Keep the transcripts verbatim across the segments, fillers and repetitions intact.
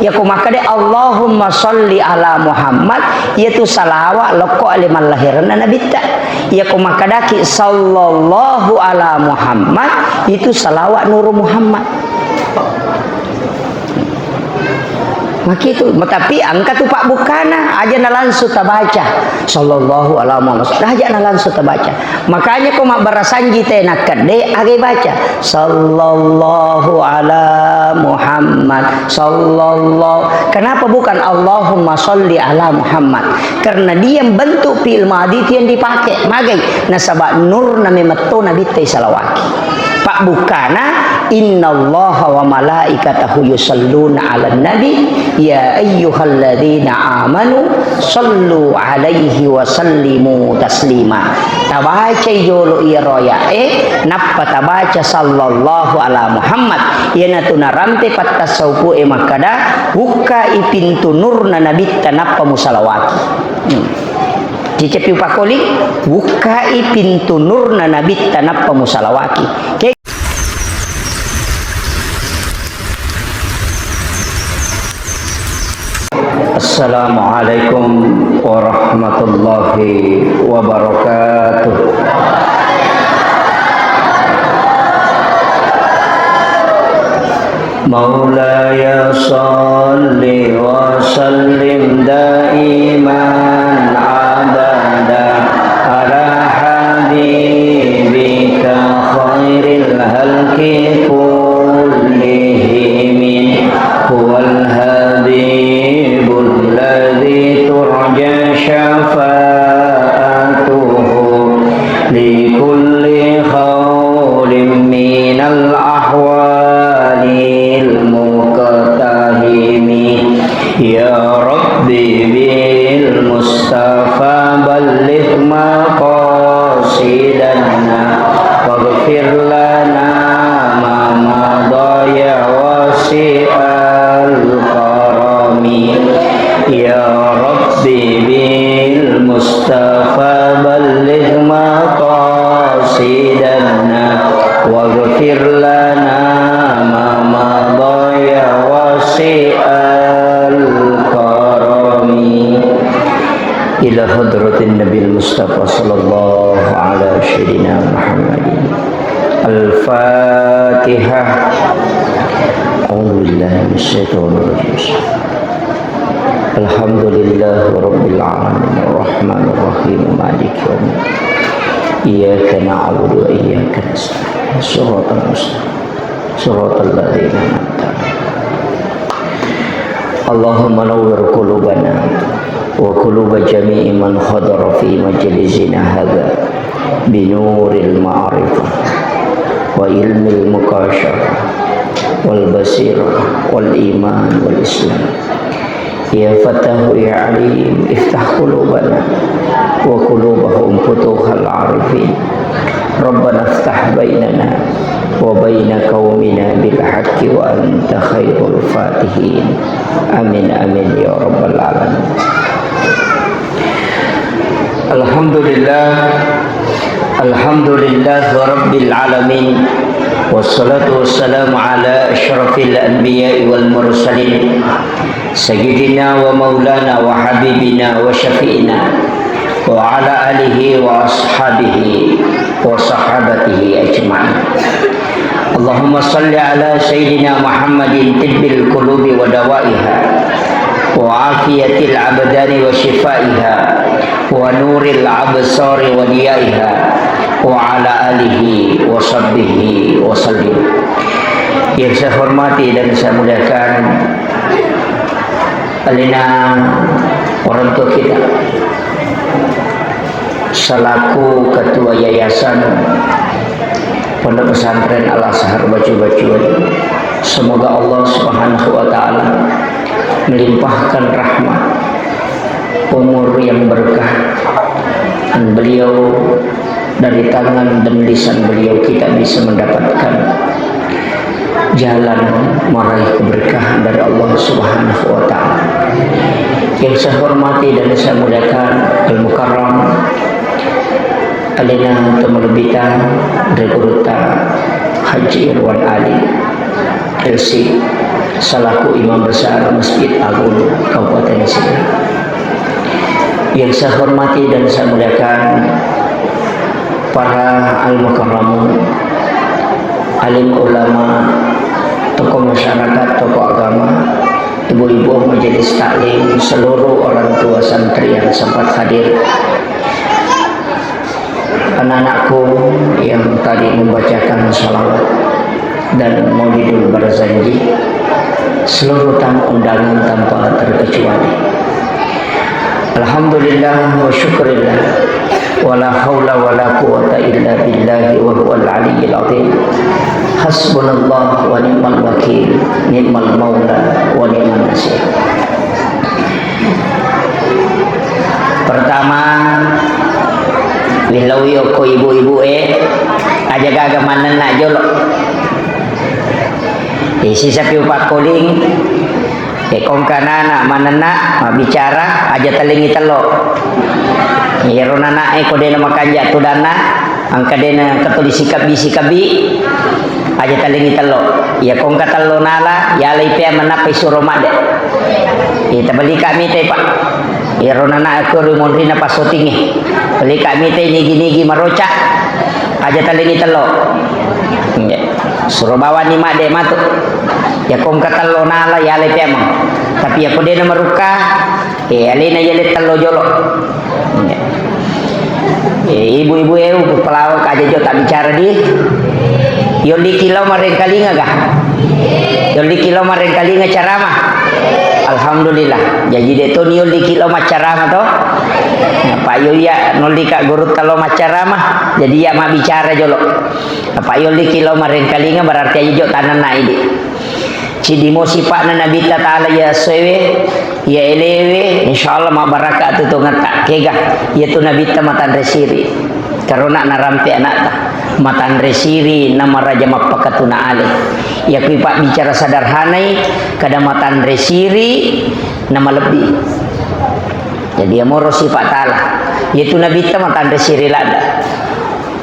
Iyako makkeda, "Allahumma sholli ala Muhammad," iyatu salawa lokko ale mallahirenna Nabitta. Iyako makkedaki, "Sallallahu ala Muhammad," itu salawa Nuru Muhammad. Makitu, tapi engka tu pabbukkana, aja na langsung tabaca, "Sallallahu ala Muhammad," aja na langsung tabaca. Makanya ko mabbarasanji te nakkedde, aga ibaca, "Sallallahu ala Muhammad, sallallahu." Kenapa bukan "Allahumma sholli ala Muhammad"? Karena dia bentuk fi'il madhi itu yang dipakai. Magai? Nasaba nurna memetto Nabitta isalawaki. Pabbukkana, "Innallaha wa malaikatahu yusalluna ala nabi, ya ayyuhalladzina amanu sallu alaihi wa sallimu taslima." Tabacai jolo iyaro aya'e, nappa tabaca "Sallallahu ala Muhammad." Iyanatu narampe pattassaupu'e makkada, "Wukkai pintu nurna Nabitta nappa musalawaki." Hmm. Ciceppi upakoli, "Wukkai pintu nurna Nabitta nappa musalawaki." Ke- Assalamualaikum warahmatullahi wabarakatuh. مولاي صل وسلم دائما أبدا على حبيبك خير الخلق كلهم. هو الحبيب الذي ترجى شفاعته لكل هول من الأهوال مقتحم. يا رب بالمصطفى بلغ مقاصدنا واغفر لنا ما مضى يا واسع الكرم. يا رب بالمصطفى بلغ مقاصدنا واغفر لنا ما مضى يا واسع الكرم. إلى حضرة النبي المصطفى صلى الله على سيدنا محمد. الفاتحة. أعوذ بالله من الشيطان الرجيم. الحمد لله رب العالمين، الرحمن الرحيم، مالك يوم الدين. إياك نعبد وإياك نستعين. صراط المستقيم. صراط الذين أنعمت عليهم. اللهم نور قلوبنا وقلوب جميع من حضر في مجلسنا هذا بنور المعرفة وعلم المكاشفة والبصيرة والإيمان والإسلام. يا فتاح يا عليم، افتح قلوبنا وقلوبهم فتوح العارفين. ربنا افتح بيننا وبين قومنا بالحق وأنت خير الفاتحين. آمين، آمين يا رب العالمين. الحمد لله، الحمد لله رب العالمين، والصلاة والسلام على أشرف الأنبياء والمرسلين، سيدنا ومولانا وحبيبنا وشفيعنا وعلى آله وأصحابه وصحابته أجمعين. اللهم صل على سيدنا محمد طب القلوب ودوائها وعافية الأبدان وشفائها ونور الأبصار وضيائها وعلى آله وصحبه وسلم. Yang saya hormati dan saya muliakan, alena orang tua kita selaku ketua Yayasan Pondok Pesantren Al Azhar Bacu-Bacuan. Semoga Allah Subhanahu wa Ta'ala melimpahkan rahmat, umur yang berkah, dan beliau, dari tangan dan lisan beliau kita bisa mendapatkan jalan meraih keberkahan dari Allah Subhanahu wa Ta'ala. Yang saya hormati dan saya muliakan Al-Mukarram, alena tomalebbita, Gurutta Haji Irwan Ali, L C, selaku Imam Besar Masjid Agung Kabupaten Sidrap. Yang saya hormati dan saya muliakan para al-mukarramun, alim ulama, tokoh masyarakat, tokoh agama, ibu-ibu majelis taklim, seluruh orang tua santri yang sempat hadir, anak-anakku yang tadi membacakan salawat dan Maulidul Barzanji, seluruh tamu undangan tanpa terkecuali. Alhamdulillah wa syukurillah. Wala haula wala quwata illa billahi wa huwal aliyyil azim. Hasbunallah wa ni'mal wakil, ni'mal maula wa ni'man nasir. Pertama, willau yokko ibu-ibu e, aja gaga manenna jolo. Isi sapi upakkoling, e, kongka nana manenna, mabbicara, aja talengi tello. Iyaro nana e ko dena makanja tudanna, angka dena ketuli sikabbi-sikabbi, aja talengi tello. Iya kongka tello nala, yalai pea manappa isuro madde. Iya tabelika mitai, Pak. Iyaro nana ko ri monrina passotingi. Belika mitai nigi-nigi maroca, aja talengi tello. Iya. Suro bawani madde matu. Iya kongka tello nala, yalai pea mang. Tapi iya ko dena marukka, e, alena yale tello jolo. Iya. E, ibu-ibu e, pelawak aja jo tak bicara di. Yolliki lao marengkalinga ga? Yolliki lao marengkalinga caramah. Alhamdulillah. Jaji de to ni yolliki lao maccaramah to. Apa yo iya nollika gurutta lao maccaramah. Jadi iya mabbicara jolo. Apa yolliki lao marengkalinga berarti aja jo tanenna idi. Ciddi mo sipa'na Nabitta Ta'ala iya essoewe, iya elewe, insyaallah mabbarakka tutungetta. Kega, iyatu Nabitta matanre siri. Karona narampe anakta, matanre siri namaraja mappakatuna ale. Iya kui pabbicara sederhanai, kada matanre siri namalebbi. Jadi, iyamoro sifat Ta'ala. Iyatu Nabitta matanre siri ladda.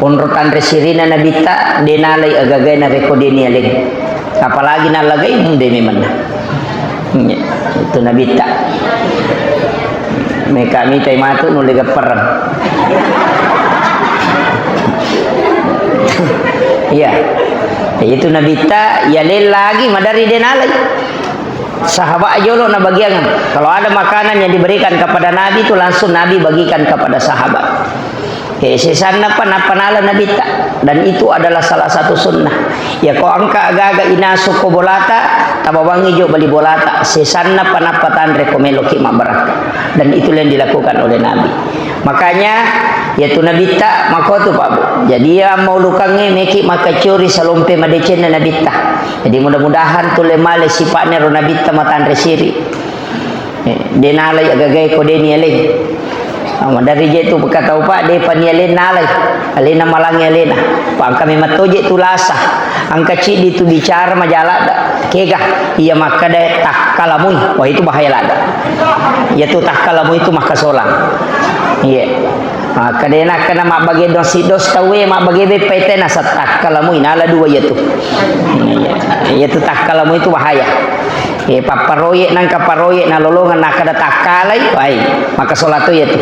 Onro tanre sirina Nabitta, de nalai agagai narekko de nialeng. Apalagi nallagai, hmm, de memenna. Iya, itu Nabitta. Meka mitai matu nulle gappareng. Iya. Itu Nabitta, iya lellagi madari de nalai. Sahabat jolo nabagiangan. Kalau ada makanan yang diberikan kepada Nabi itu langsung Nabi bagikan kepada sahabat. Eh, sesanna pa nappa nala Nabitta. Dan itu adalah salah satu sunnah. Ya, ko engka agaga inasu ko bolata, tabawangi jo bali bolata. Sesanna pa nappa tanre ko meloki mabbarakka. Dan itulah yang dilakukan oleh Nabi. Makanya, ya tu Nabitta, makotu Pak Bu. Jadi, ya maulukangnge meki makacuri salompe madecenna Nabitta. Jadi, mudah-mudahan tulle male sipa'na ro Nabitta matanre siri. Eh, de nalai agagai ko de nialeng. Ah, maderri je tu kata upa, de pa nialeng nalai. Alena malangi alena. Pa engka memang toje tu lasa. Engka ciddi tu bicara majaladda. Kega, iya makkeda takkalamui. Wah, itu bahaya ladda. Iya tu takkalamui tu makkasolang. Iya. Makkedena kena mabbage dosi dos tauwe, mabbage beppa ite nasa takkalamui, nala dua iya tu. Iya. Iya tu takkalamui tu bahaya. Eh, papparoye nangka paroye nalolongeng nakkeda takkalai, wai, makkasola to iya tu.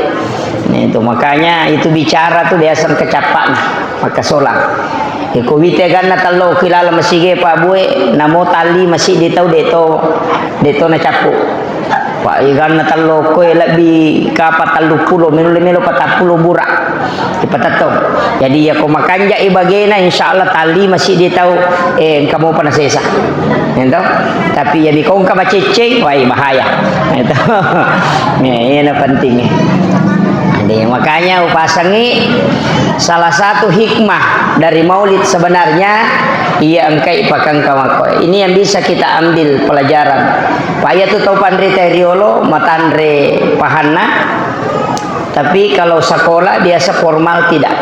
Nah, itu makanya itu bicara tu biasa kecappakna, makkasola. Eh, ko wite ganna tello ki laleng masige Pak Bue, namo talli masigi tau de to, de to nacappu. Pak, iganna tello koe lebbi kapa telluppulo, melo, melo patappulo bura. Ipatettong. Jadi, iya ko makanjai bagena, insya Allah talli masigi tau, eh, engka mopa nasesa. Ento? Tapi iya ko engka macecceng, wai bahaya. Ento? Iya, iya na penting. Jadi, makanya upasangi salah satu hikmah dari maulid sebenarnya, iya engkai pakangka makkoe. Ini yang bisa kita ambil pelajaran. Paya tu tau panrita riolo matanre pahanna, tapi kalau sekolah biasa formal tidak.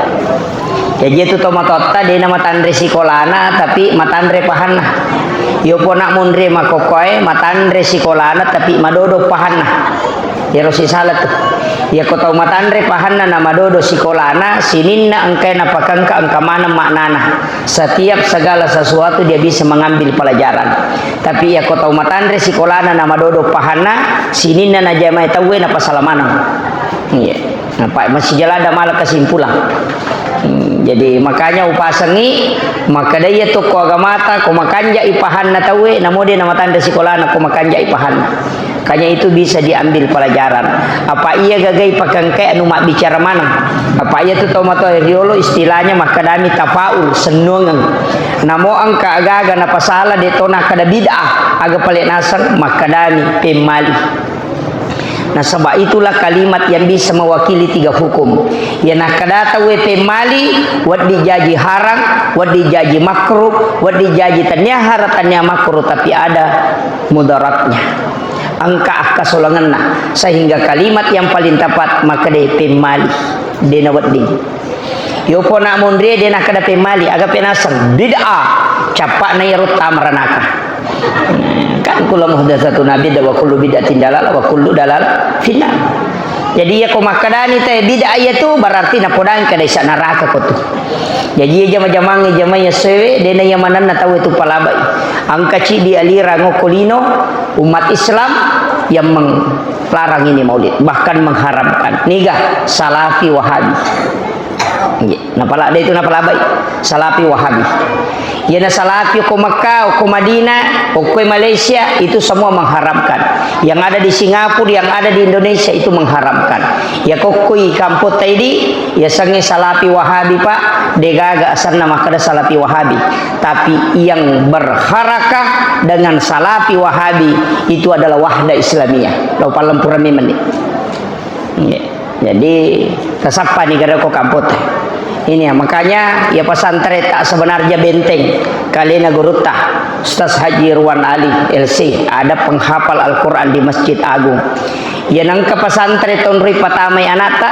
Jadi itu tau matotta dena matanre sikolana, tapi matanre pahanna. Iyo pona monri makokkoe, matanre sikolana, tapi madodo pahanna. Iyaro sisala tu. Iyako tau matanre pahanna na madodo sikolana, sininna engkae napakengka engka maneng maknana. Setiap segala sesuatu dia bisa mengambil pelajaran. Tapi iyako tau matanre sikolana na madodo pahanna, sininna najamai tauwe napasala maneng. Iya. Napa masih jalan ada malah kesimpulan. Hmm, jadi makanya upasengi, makkeda iya tu ko agamata, ko makanjai pahanna tauwe, namo de namatanre sikolana ko makanjai pahanna. Makanya itu bisa diambil pelajaran. Apa iya gagai pakengkae anu mabbicara maneng. Apa iya tu tau matoa riolo istilahnya makkedami tafaul, sennuangeng. Namo engka agaga napasala de to nakkeda bid'ah, aga pale naseng makkedami pemmali. Nasaba itulah kalimat yang bisa mewakili tiga hukum. Iya nakkeda tauwe pemmali, wedding jaji haram, wedding jaji makruh, wedding jaji tennia haram, tennia makruh, tapi ada mudaratnya. Engka akkasolangenna, sehingga kalimat yang paling tepat makkeda pemmali, dena wedding. Yo pona monrie de nakkeda pemmali, aga penaseng bid'ah, cappa'na iyaro tamaranaka. Kan kullu muhdatsatun bid'ah wa kullu bid'atin dalalah wa kullu dalalah finnar. Jadi iya ko makkedani te bid'ah iya tu berarti napodangi kada isa neraka ko tu. Jadi iya jama-jamangnge jamai sewe dena iya manenna tau itu palabai. Engka ciddi aliran okko lino umat Islam yang meng-, larang ini maulid, bahkan mengharamkan. Niga? Salafi Wahabi. Iya, napala-, de itu napalabai. Salafi Wahabi. Iyana salafi ko Mekah, ko Madinah, ko Malaysia, itu semua mengharamkan. Yang ada di Singapura, yang ada di Indonesia itu mengharamkan. Ya kokkoi kampung taidi, ya sange salafi Wahabi, Pak, degaga asanna makkeda salafi Wahabi. Tapi yang berharakah dengan salafi Wahabi itu adalah Wahdah Islamiyah. Lo palempura memang ni. Iya. Jadi, tasappa ni gare ko kampota. Ini ya, makanya ya pesantren tak sebenarnya benteng. Kalena gurutta, Ustaz Haji Irwan Ali, L C, ada penghafal Al-Quran di Masjid Agung. Ya nangka pesantren tonroi patamai anakta,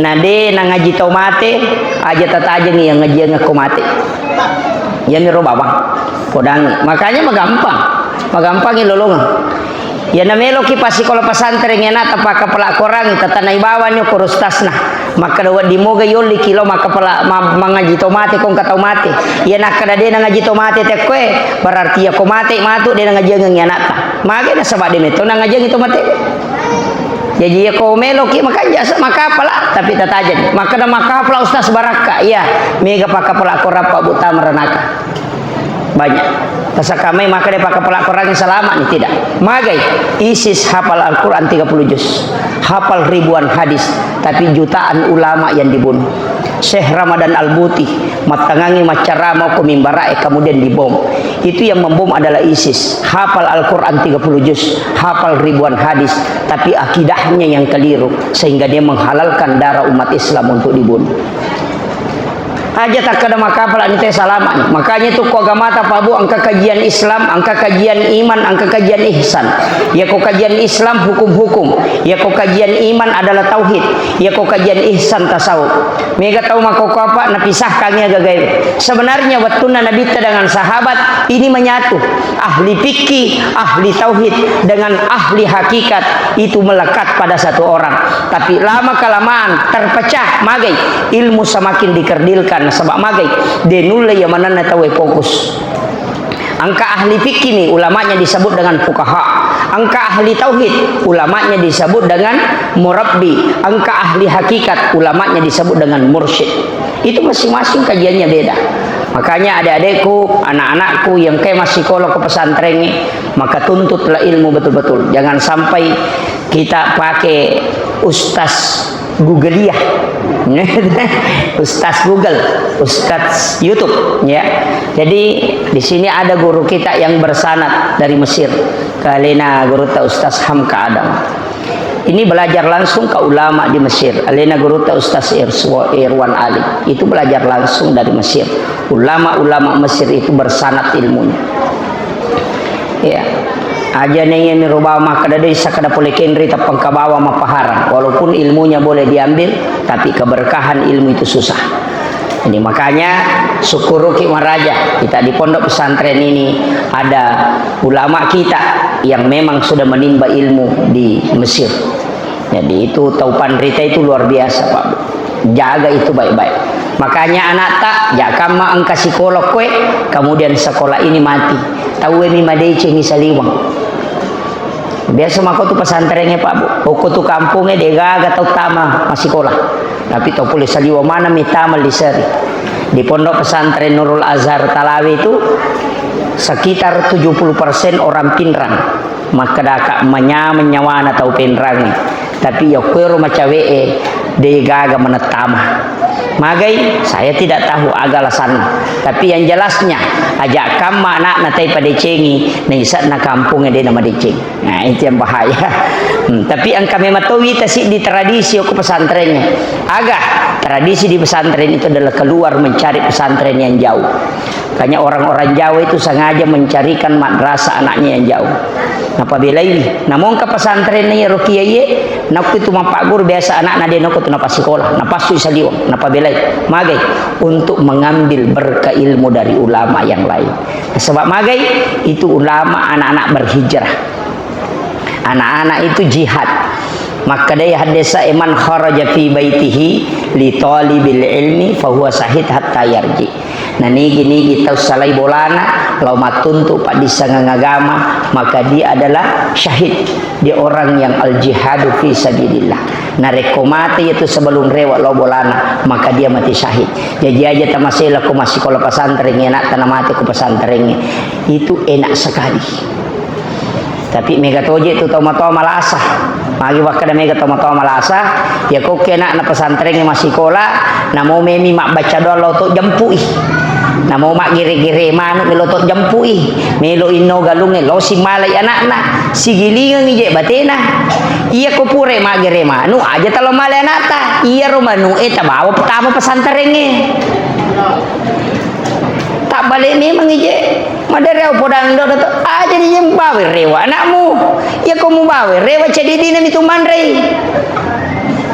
na de nangaji tau mate, aja tatajengi yang ngajiang ko mate. Ya miro bawang. Podangi. Makanya magampang. Magampang lolongeng. Iyana meloki passikola pesantren iyana tapakapala Korangi, tatanai bawani ko rustasna. Makkeda wedding moga yolliki lo makkapala ma-, mangaji to mate ko engka tau mate. Iyana kada de nangaji to mate tekkoe, berarti ya ko mate matu de nangajiangeng anakta. Mage nasaba de metto nangajiangi to mate. Jadi ya ko meloki makanja makapala tapi tatajeng. Makkeda makapala Ustaz Barakka, iya mega pakapala Korang Pak Buta meranaka. Banyak. Tasakamai maka dia pakai pelak Quran yang selamat nih, tidak. Magai, isis hafal Al-Quran tiga puluh juz, hafal ribuan hadis, tapi jutaan ulama yang dibunuh. Syekh Ramadan Al-Buti mattangangi maccarama ko mimbarae kemudian dibom. Itu yang membom adalah isis. Hafal Al-Quran tiga puluh juz, hafal ribuan hadis, tapi akidahnya yang keliru sehingga dia menghalalkan darah umat Islam untuk dibunuh. Aja takkeda makapala ni te salama ni. Makanya tu ko agamata Pak Bu, engka kajian Islam, engka kajian iman, engka kajian ihsan. Ya ko kajian Islam hukum-hukum. Ya ko kajian iman adalah tauhid. Ya ko kajian ihsan tasawuf. Mega tau makoko apa napisahkan ya gagai. Sebenarnya waktunna Nabi dengan sahabat ini menyatu. Ahli fikih, ahli tauhid dengan ahli hakikat itu melekat pada satu orang. Tapi lama kelamaan terpecah, magai ilmu semakin dikerdilkan. Nasaba magai, de nulle ya manenna tauwe fokus. Engka ahli fikih ni ulamanya disebut dengan fukaha. Engka ahli tauhid ulamanya disebut dengan murabbi. Engka ahli hakikat ulamanya disebut dengan mursyid. Itu masing-masing kajiannya beda. Makanya adik-adikku, anak-anakku yang kayak masih sekolah ke pesantren, maka tuntutlah ilmu betul-betul. Jangan sampai kita pakai ustaz Google ya. Ustaz Google, ustaz YouTube ya. Jadi di sini ada guru kita yang bersanad dari Mesir. Kalena guru ta Ustaz Hamka Adam. Ini belajar langsung ke ulama di Mesir. Alena guru ta Ustaz Irswa-, Irwan Ali. Itu belajar langsung dari Mesir. Ulama-ulama Mesir itu bersanad ilmunya. Ya. Aja nengeng ni rubawa makkeda desa kada pole kenri tapengkabawa mapahara. Walaupun ilmunya boleh diambil, tapi keberkahan ilmu itu susah. Jadi, makanya syukuruki maraja kita di pondok pesantren ini ada ulama kita yang memang sudah menimba ilmu di Mesir. Jadi, itu tau panrita itu luar biasa, Pak. Jaga itu baik-baik. Makanya anakta, jakamma engka sikola koe, kemudian sekolah ini mati. Tauwe mi madecengi saliweng. Biasa mako tu pesantrengnge, Pak, Bu. Okko tu kampongnge degaga tau tama massikola. Tapi tau pole saliweng maneng mi tama liseri. Di Pondok Pesantren Nurul Azhar Talawe itu sekitar tujuh puluh persen orang Pinrang. Makkedaka manyameng nyawana tau Pinrangnge. Tapi yokkoero macawe'e degaga maneng tama. Magai, saya tidak tahu aga alasanna. Tapi yang jelasnya, aja kamma anakna tai padecengi, na ise'na kampongnge de namadeceng. Nah, itu yang bahaya. Hmm, tapi engka memang to wita siddi tradisi okko pesantrengnge. Aga, tradisi di pesantren itu adalah keluar mencari pesantren yang jauh. Makanya orang-orang Jawa itu sengaja mencarikan madrasah anaknya yang jauh. Napabelaiwi. Namo engka pesantrenna iyaro kiaiye, nakko itu mappagguru biasa anakna de nokko tu napassikola, napassui saliweng, napabelai. Magai? Untuk mengambil berkah ilmu dari ulama yang lain. Sebab magai? Itu ulama anak-anak berhijrah. Anak-anak itu jihad. Makkedai haddesae, "Man kharaja fi baitihi li talibil ilmi fahuwa syahid hatta yarji." Nah, nigi-nigi tau salai bolana lao mattuntu paddissengeng agama, maka dia adalah syahid. Dia orang yang al-jihadu fi sabilillah. Narekko mate itu sebelum rewe lao bolana, maka dia mati syahid. Jaji aja tamasela ko massikola pesantren, anakta namate ko pesantren. Itu enak sekali. Tapi mega toje tu tomatoa malasa. Magi wakkeda mega tomatoa malasa, ya kokke anakna pesantrengnge massikola, namo memi mabbaca doa lao to jempui. Namo maggere-gere manu melo to jempui. Melo inno galungnge, lo simmalai anakna. Sigilingengi je batena. Iya ko pura maggere manu, aja talo male anakta. Iyaro manu e tabawa tama pesantrengnge. Tabbale memang ije. Madere au podang dodo to, aja ni je mubawa rewa anakmu. Iya ko mubawa rewa cedidina mi tu manrei.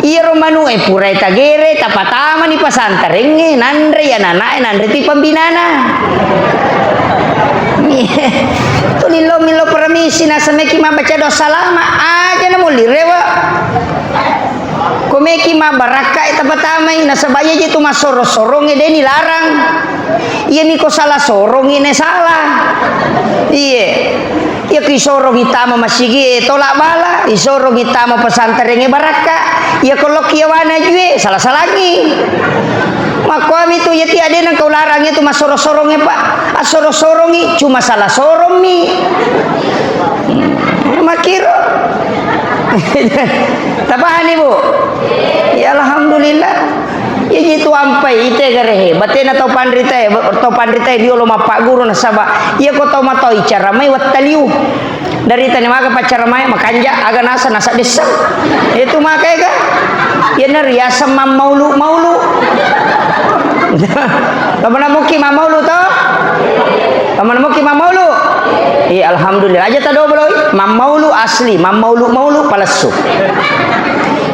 Iyaro manu e purai tagere, tapatamani pesantrengnge, nanrei ananae, nanrei tu pembinana. Tuli lo milo permisi, nasemeki mabbaca doa salama, aja na muli rewa. Ko meki mabbarakkai tapatamai, nasaba iya je tu massoro-sorongnge de ni larang. Iya mi ko sala sorongngi ne sala. Iye. Iya ko isorongngi tama masigi e tolak bala, isorongngi tama pesantrengnge barakka. Iya ko lokki yawana jue, sala-salangngi. Makkuami tu iya ti adena kau larangnge tu massoro-sorongnge, Pak. Assoro-sorongngi cuma sala sorongmi. Hmm, makkiro. Tapahani, Bu? Ya, alhamdulillah. Iya ji tu ampai ite garehe, batena tau panritae, tau panritae riolo mappagguru nasaba iya ko tau matoi caramai wattaliu. Dari tane maga paccaramai makanja aga nasa nasa dessa. Itu makai ga? Iya na riaseng mammaulu-maulu. Pamana muki mammaulu to? Pamana muki mammaulu? Iya, alhamdulillah. Aja tado boloi. Mammaulu asli, mammaulu-maulu palessu.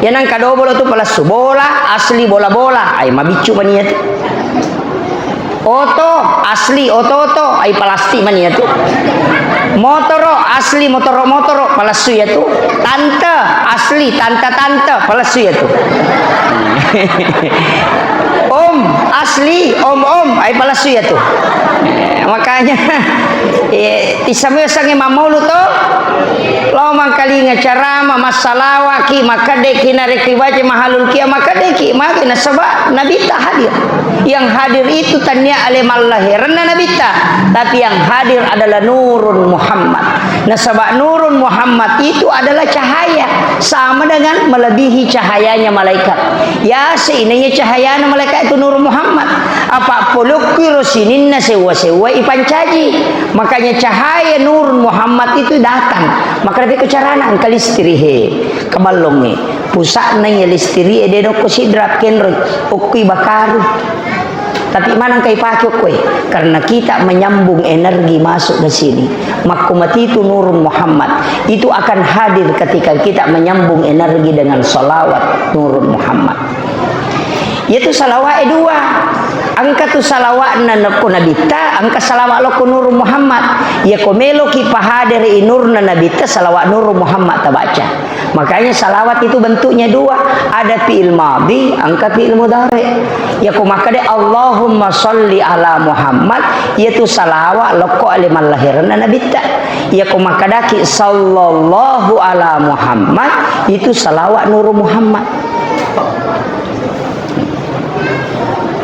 Iya nang kadobolo tu palessu. Bola asli bola-bola. Ai mabiccu mania tu. Oto asli oto-oto, ai palastik mani iyatu. Motoro asli motoro-motoro, palessu iyatu. Tante asli tante-tante, palessu iyatu. Om asli om-om, ai palessu iyatu. Makanya, eh, tisame sange mammaulu to. Lao mangkalinga carama, massalawaki, makkedeki narekki baca mahalul kia, makkedeki magi nasaba Nabitta hadir. Yang hadir itu tania ale mallaherenna Nabitta, tapi yang hadir adalah Nurun Muhammad. Nasaba Nurun Muhammad itu adalah cahaya, sama dengan melebihi cahayanya malaikat. Ya, seinaiya cahayana malaikat itu Nurun Muhammad. Apa polokki ro sininna sewa-sewa ipancaji. Makanya cahaya Nurun Muhammad itu datang. Maka lebih ke carana engka listrik he, keballong he. Pusakna iya listrik e, de dokko sidrap kenroi, okkui bakaru. Tapi manang kai pake okkoi, karena kita menyambung energi masuk ke sini. Makko matitu Nurun Muhammad, itu akan hadir ketika kita menyambung energi dengan salawat Nurun Muhammad. Iyatu salawa'e dua. Engka tu salawa'na nakko Nabitta, engka salawa' lokko Nurul Muhammad. Iyako meloki pahadere i nurna Nabitta, salawa' Nurul Muhammad tabaca. Makanya salawat itu bentuknya dua, ada fi'il madhi, engka fi'il mudhari. Iyako makkeda Allahumma sholli ala Muhammad, iyatu salawa' lokko ale mallahiranna Nabitta. Iyako makkedaki sallallahu ala Muhammad, itu salawa' Nurul Muhammad.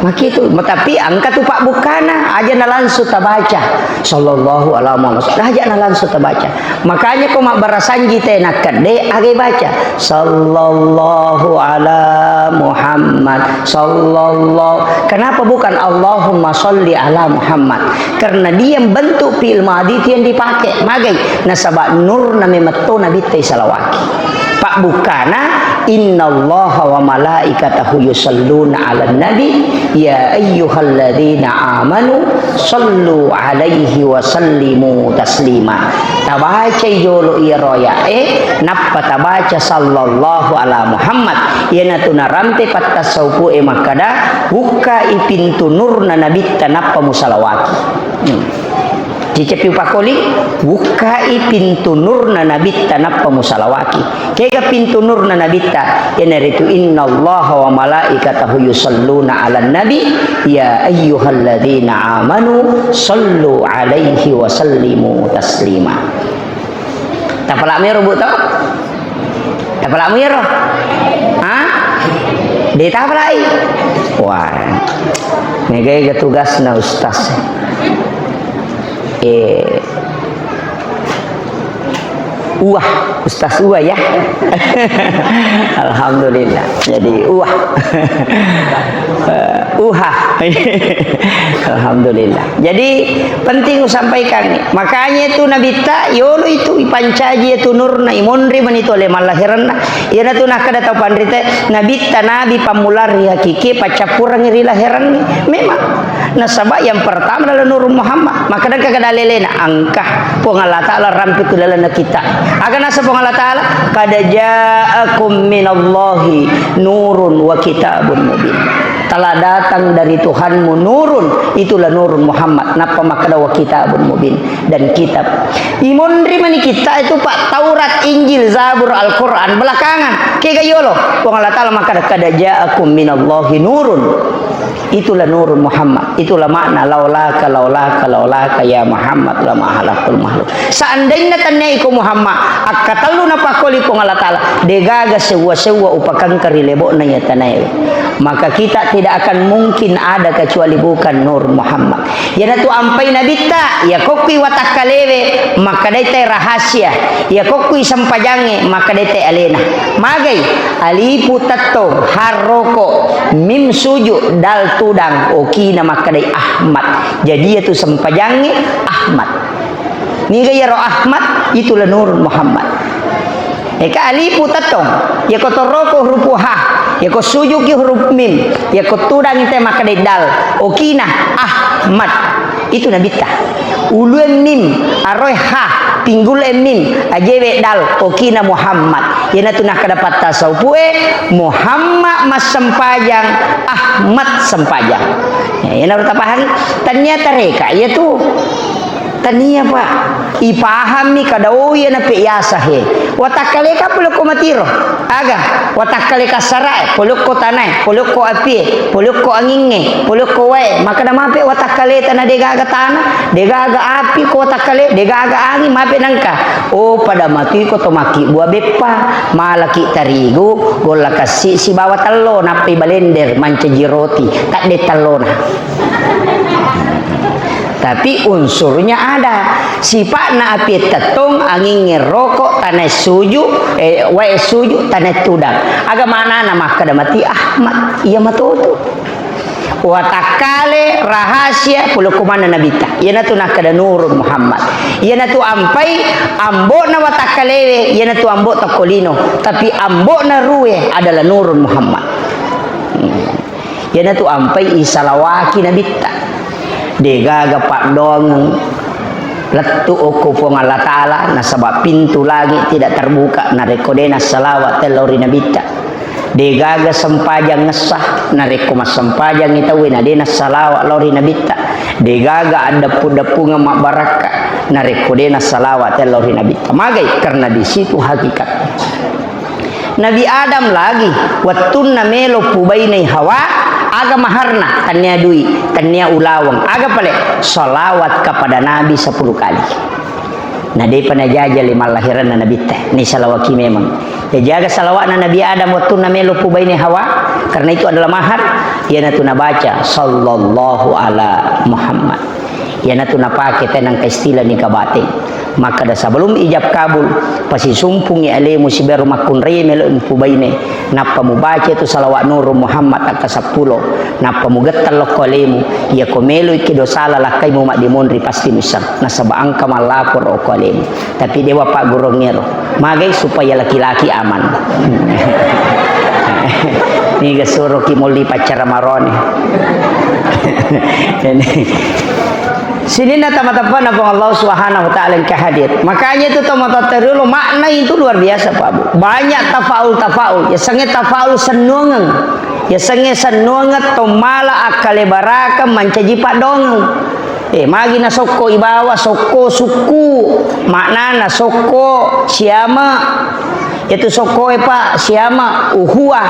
Makitu, tapi engka tu pabbukkana, aja na langsung tabaca. Sallallahu ala Muhammad. Aja na langsung tabaca. Makanya ko mabbarasanji te nakkedde, aga baca. Sallallahu ala Muhammad. Sallallahu. Kenapa bukan Allahumma sholli ala Muhammad? Karena dia bentuk fi'il madhi itu yang dipakai. Magai, nasaba nurna memetto Nabitta salawaki. Pabbukkana, innallaha wa malaikatahu yusalluna 'alan nabi, ya ayyuhalladzina amanu sallu 'alaihi wa sallimu taslima. Tabacai jolo iyaro aya'e, nappa tabaca sallallahu ala Muhammad. Iyanatu narampe pattassaupu'e makkada, bukkai pintu nurna Nabitta nappa musalawaki. Hmm. Cicca pi upakoli, bukkai pintu nurna Nabitta nappa musalawaki. Kega pintu nurna Nabitta? Iyanaritu, innallaha wa malaikatahu yusalluna 'alan nabi, ya ayyuhalladzina amanu sallu 'alaihi wa sallimu taslima. Tapala mero, Bu, to? Tapalamu iyaro? Ha? De tapalai? Wah. Mega-ega tugasna ustaz. Eh. Uwah, ustaz Uwah ya. Alhamdulillah. Jadi Uwah. Eh, Uha. Alhamdulillah. Jadi penting usampaikan. Makanya itu Nabitta, yolo itu ipancaji itu nurna, imonri mani itu oleh mallahiranna. Iyanatu nakkeda tau panrita, Nabitta nabi pammula ri hakiki, paccappurangi ri lahiranni. Memang. Nasaba yang pertama adalah Nur Muhammad. Maka engka kada lelena, engka Puang Allah Ta'ala rampe ku lalana kita. Aga nasa Puang Allah Ta'ala, "Qad ja'akum minallahi nurun wa kitabun mubin." Telah datang dari Tuhanmu nurun, itulah Nurun Muhammad. Nappa makkeda wa kitabun mubin, dan kitab. Imonri mani kita itu, Pak, Taurat, Injil, Zabur, Al-Quran belakangan. Kega yolo? Puang Allah Ta'ala makkeda, "Qad ja'akum minallahi nurun." Itulah Nurun Muhammad. Itulah makna laulaka, laulaka, laulaka ya Muhammad lama halakul makhluk. Seandainya tania iko Muhammad, akkatellu napakkoli Puang Allah Ta'ala, degaga sewwa-sewwa upakangka ri lebo'na iya tanaewe. Maka kita tidak akan mungkin ada kecuali bukan Nur Muhammad. Iyanatu ampai Nabitta, iya kokkui watakkalewe, makkedai te rahasia. Iya kokkui sempajangnge, makkedai te alena. Magai, alifu tettong, harroko, mim suju, dal tudang, okina makkedai Ahmad. Jadi iyatu sempajangnge Ahmad. Niga iyaro Ahmad, itulah Nurun Muhammad. Eka alifu tettong, yako toroko huruf ha, yako sujuki huruf mim, yako tudang ite makkeda dal, okina Ahmad. Itu Nabitta. Ulue mim, aroe ha, pinggul e mim, ajewe dal, okina Muhammad. Iyanatu nakkeda patta saupue, Muhammad massempajang, Ahmad sempajang. Ya, iyana tapahang. Tania tareka, iyatu. Tania, Pak. Ipahammi kada, oh, iyana pe yasa he. Watakkaleka polokko matiro. Aga, watakkaleka sarae, polokko tanae, polokko apie, polokko angingnge, polokko wae. Makkeda mape watakkaleta na degaga tana, degaga api ko watakkale, degaga angin, mape nangka. Oh, pada matuiko to makkibbua beppa, malaki tarigu, golla kassi sibawa tello, nappai balender, mancaji roti, tadde tellona. Tapi unsurnya ada. Sipa'na api tettong, angingnge roko, tanae suju, eh, wae suju, tanae tudang. Aga manana makkeda mati Ahmad, iya matoto. Watakkale rahasia polokko manna Nabitta. Iyanatu nakkeda Nurun Muhammad. Iyanatu ampai ambo'na watakkalewe, iyanatu ambo tokko lino. Tapi ambo'na rue adalah Nurun Muhammad. Hmm. Iyanatu ampai isalawaki Nabitta. Degaga paddoangeng lettu okko Puang Allah Ta'ala, nasaba pintu langit tidak terbuka narekko de nassalawat tellao ri Nabitta. Degaga sempajang ngessa, narekko massempajangngi tauwe na de nassalawa lao ri nabitta. Degaga addeppu-deppungeng mabbarakka, narekko de nassalawa te lao ri nabitta. Magai? Karena di situ hakikat. Nabi Adam lagi, wettunna melo pubainai Hawa, aga maharna? Tennia dui, tennia ulaweng. Aga pale? Salawat kepada Nabi sepuluh kali. Na depa najaja le mallahiranna nabitta, ni salawaki memang. Ya jaga salawatna Nabi Adam wettunna melo pubainai Hawa, karena itu adalah mahar, iyanatu nabaca, "Sallallahu ala Muhammad." Iyanatu napake tenang istilah nikah batin. Makkeda sebelum ijab kabul, pasisumpungi alemu sibawa makkunrai melo pubaine, nappa mubaca tu salawat Nurul Muhammad akka seppulo, nappa mugettang lokko alemu, iya ko melo ikki dosala lakkaimu maddimonri pasti muisseng, nasaba engka mallaporo okko alemu. Tapi dewa paggurungngero, magai supaya laki-laki aman. Niga suroki molli paccara marone. Sininna tama-, tapana Puang Allah Subhanahu wa Ta'ala engka hadir. Makanya itu tau matoatta riolo makna itu luar biasa, Pak Bu. Banyak tafaul-tafaul. Yasengnge tafaul sennuangeng. Yasengnge sennuangeng to mala akkalebarakeng mancaji paddoangeng. Eh, magi na sokko ibawa, sokko sukku. Maknana sokko siama. Iyatu sokkoe, Pak, siama uhuwa.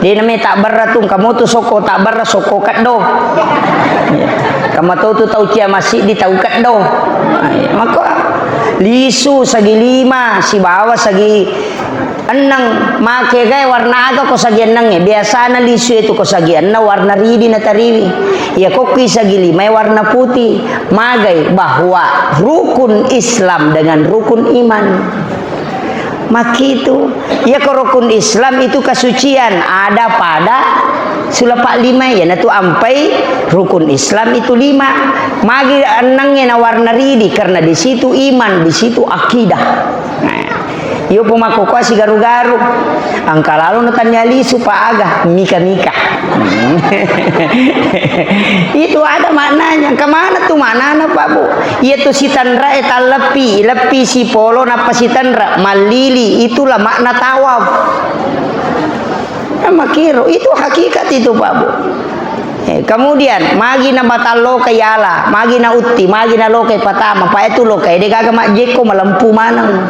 De name tabbarra tu, engka motu sokko tabbarra, sokko keddo. Engka matotu tau cia massiddi tau keddo. Mako lisu sagi lima sibawa sagi enneng, make gae warna aga ko sagi ennengnge? Biasana lisu itu ko sagi enneng warna ridi natariwi. Iya kokki sagi lima warna putih. Magai bahwa rukun Islam dengan rukun iman. Makitu, iya ko rukun Islam itu kesucian, ada pada sulapa lima, iyanatu ampai rukun Islam itu lima. Magi ennengnge na warna ridi, karena di situ iman, di situ akidah. Nah, iyo pemakokoa sigaru-garu, angka lalo no tanya lisu pa aga, mika-mika. Itu ada maknanya. Kemana tuh maknana, Pak Bu? Iya tuh si tanra e talleppi, leppi si polo nappa si tanra, mallili, itulah makna tawaf. Nah, makiro, itu hakikat itu, Pak Bu. Eh, kemudian, magi na batalloka yala, magi na utti, magi na lokai patama, pa itu lokai, de gaga majjekko malempu maneng.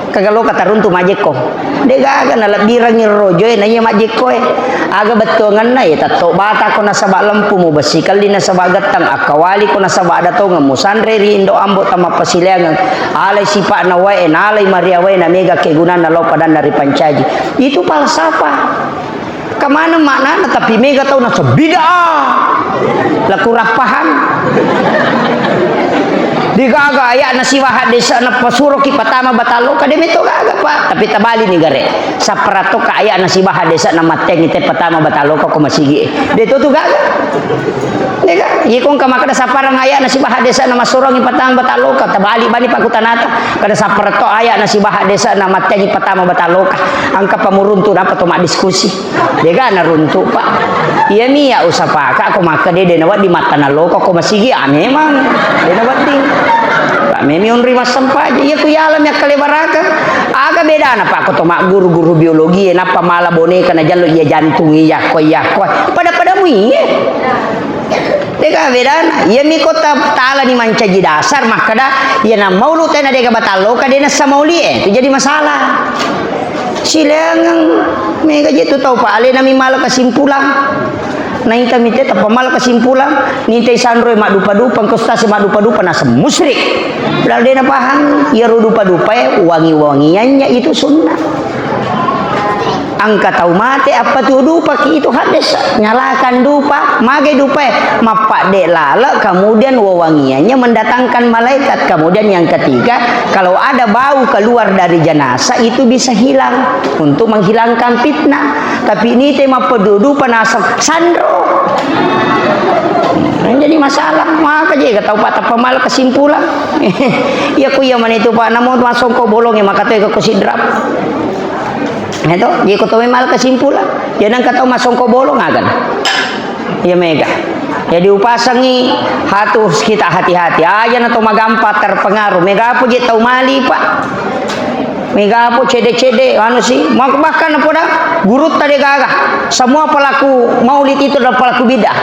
Kaga loka taruntu majjekko. De gaga nalebbirangngi rojoe na iya majjekkoe. Aga bettuangenna, eh, tetto batako nasaba lempu, mubessi kelli nasaba gettang, akkawaliko nasaba ada tongeng, musanre ri indo ambo tamappasileangeng, alai sipa'na wae, nalai mariawae, na mega kegunanna lao padanna ripancaji. Itu falsafah. Kemana maknana, tapi mega tau nasaba bid'ah. Laku rappahan. Digaga aya'na sibawa hadesa'na pasuroki patama batalloka, de metto gaga, Pak. Tapi tabali ni gare. Sapparattoka aya'na sibawa hadesa'na mattengi te patama batalloka ko masigi e. De to tu gaga. Dega, iko engka makkeda sapparang aya'na sibawa hadesa'na massuroangngi patama batalloka, tabali bani pakkutanata. Kada sapparatto aya'na sibawa hadesa'na mattengi patama batalloka. Engka pamuruntu napa to maddiskusi. Dega naruntu, Pak. Iya mi ya usapaka ko makkeda de nawedding mattanalloka ko masigi, ah, memang de nawedding. Pak, memi onri massempaja. Iya ku yalami akkalebaraka. Aga bedana, Pak, ko to magguru-guru biologi e, nappa mala boneka najallo iya jantung iya ko iya ko. Pada-pada mu iye. Dega bedana. Iya mi ko ta-, talani mancaji dasar makkeda, iya na maulu tena dega batalloka de nassa mauli e. Itu jadi masalah. Sileangeng, mega je tu tau, Pak, alena mi mala kesimpulan. Naita mi te tappa mala kesimpulan, nitai sanroe maddupa-dupa, engka ustaz maddupa-dupa, naseng musyrik. Padahal de napahang, iyaro dupa-dupae wangi-wangiannya itu sunnah. Engka tau mate, appatu dupaki, itu hadis, nyalakan dupa, magai dupae, mappadde lale, kemudian wewangiannya mendatangkan malaikat. Kemudian yang ketiga, kalau ada bau keluar dari jenazah, itu bisa hilang untuk menghilangkan fitnah. Tapi nite mappedudu panaseng sanro. Jadi masalah, maka je tau patappa mala kesimpulan. Iya ku iya mani tu, Pak, namo masongko bolong ya maka tu ko sidrap. Itu, je ko tau mala kesimpulan. Ya nang katau masongko bolong akan. Iya mega. Jadi upasangi, hatu kita hati-hati. Aja na to magampa terpengaruh. Mega apa je tau mali, Pak? Mega po cede-cede, anu si, ma-, bahkan napoda gurutta de gaga. Semua pelaku maulid itu adalah pelaku bid'ah.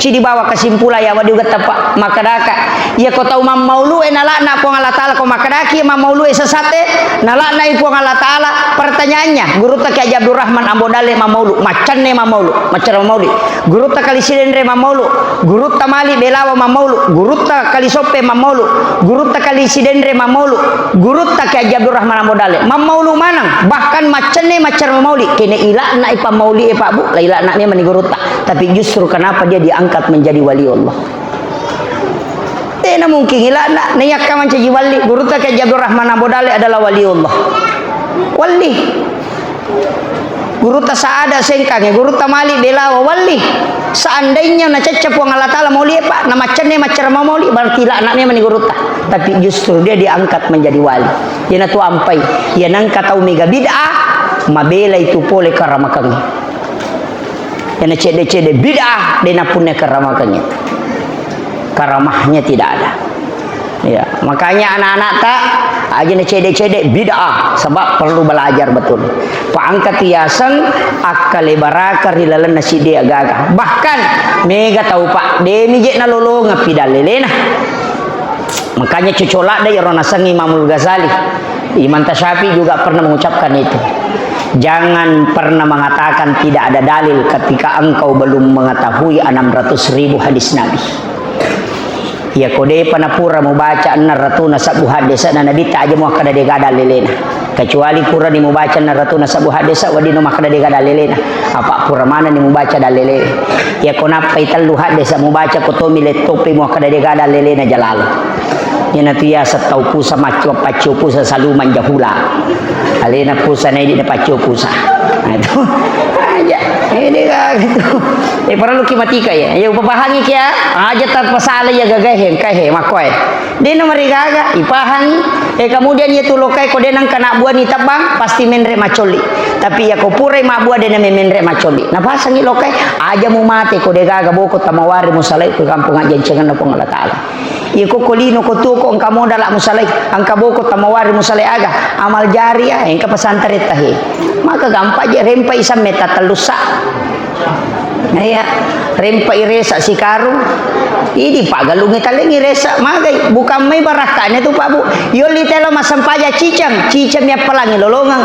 Ci dibawa kesimpulan ya, wadi uga tepa. Makkedaka, iya ko tau mammaulu e nalakna Puang Allah Taala, ko makkedaki mammaulu e sesat e, nalakna i Puang Allah Taala. Pertanyaannya, gurutta Kiai Haji Abdurrahman Ambo Dalle mammaulu, maccanne mammaulu, maccara mammaulu. Gurutta Kali Sidenre mammaulu, gurutta Mali Belawa mammaulu, gurutta Kali Soppe mammaulu, gurutta Kali Sidenre mammaulu, gurutta Kiai Haji Abdurrahman Ambo Dalle mammaulu maneng, bahkan maccanne maccara mammauli, kene ilakna i pammauli e Pak Bu, la ilakna memang ni gurutta. Tapi justru kenapa dia diangkat menjadi wali Allah? Tena mungkin ilakna, naiakka mancaji wali, gurutta Kiai Haji Abdurrahman Ambo Dalle adalah wali Allah. Wali. Gurutta Saada Sengkange, gurutta Mali Belawa, wali. Seandainya nacacca Puang Allah Taala mauli e, Pak, na maccanne maccara mammauli, berarti ilakna memang ni gurutta. Tapi justru dia diangkat menjadi wali. Iyanatu ampai, iya nengka tau mega bid'ah, mabela itu pole karamakengnge. Iyana cede-cede bid'ah, de napunna karamakengnge. Karamahnya tidak ada. Ya, makanya anak-anak ta, aja na cede-cede bid'ah, sebab perlu belajar betul. Pak angkat yaseng, akkale baraka ri lalenna siddi agaga. Bahkan, mega tau, Pak, demi je nalolongeng pi dallelena. Makanya cocola de iyaro naseng Imamul Ghazali. Imam Tasyafi juga pernah mengucapkan itu. Jangan pernah mengatakan tidak ada dalil ketika engkau belum mengetahui enam ratus ribu hadis Nabi. Iya ko depa napura mubaca enneng ratuna sebbu haddese'na Nabitta, aja muakkeda dega dallelena. Kecuali purani mubaca enneng ratuna sebbu haddese, weddinno makkeda dega dallelena. Apa pura manenni mubaca dallele. Iya ko nappai tellu haddese mubaca, ko tomi lettoppe muakkeda dega dallelena, jalalo. Iyanatu yaseng tau pusa maccu, paccio pusa saluman jahula. Alena pusa na idi na paccio pusa. Nah, itu. Aja. Ini kayak gitu. Eh, parellu ki matika ya. Ya, upapahangi ki ya. Aja tapasala ya gagahe, engkahe, makkoe. De na marigaga, ipahangi. Eh, kemudian ya tu lokai ko de nengka nabbuani tebbang, pasti menre macolli. Tapi ya ko purai mabbua de na memenre macolli. Napasangi lokai, aja mu mate ko de gaga boko tamawari musalai ko kampung aja cengenna Puang Allah Taala. Iya ko, ko lino, ko tuo, ko engka modala musalai, engka boko tamawari musalai aga, amal jariah, engka pesantren tahe. Maka gampang je rempai samme tatellussa. Iya, rempai resa sikarung. Idi pagalungi talengi resa, magai, bukan mai barakkane tu, Pak Bu. Yolli telo massempajang ciceng, ciceng mi appalangi lolongeng.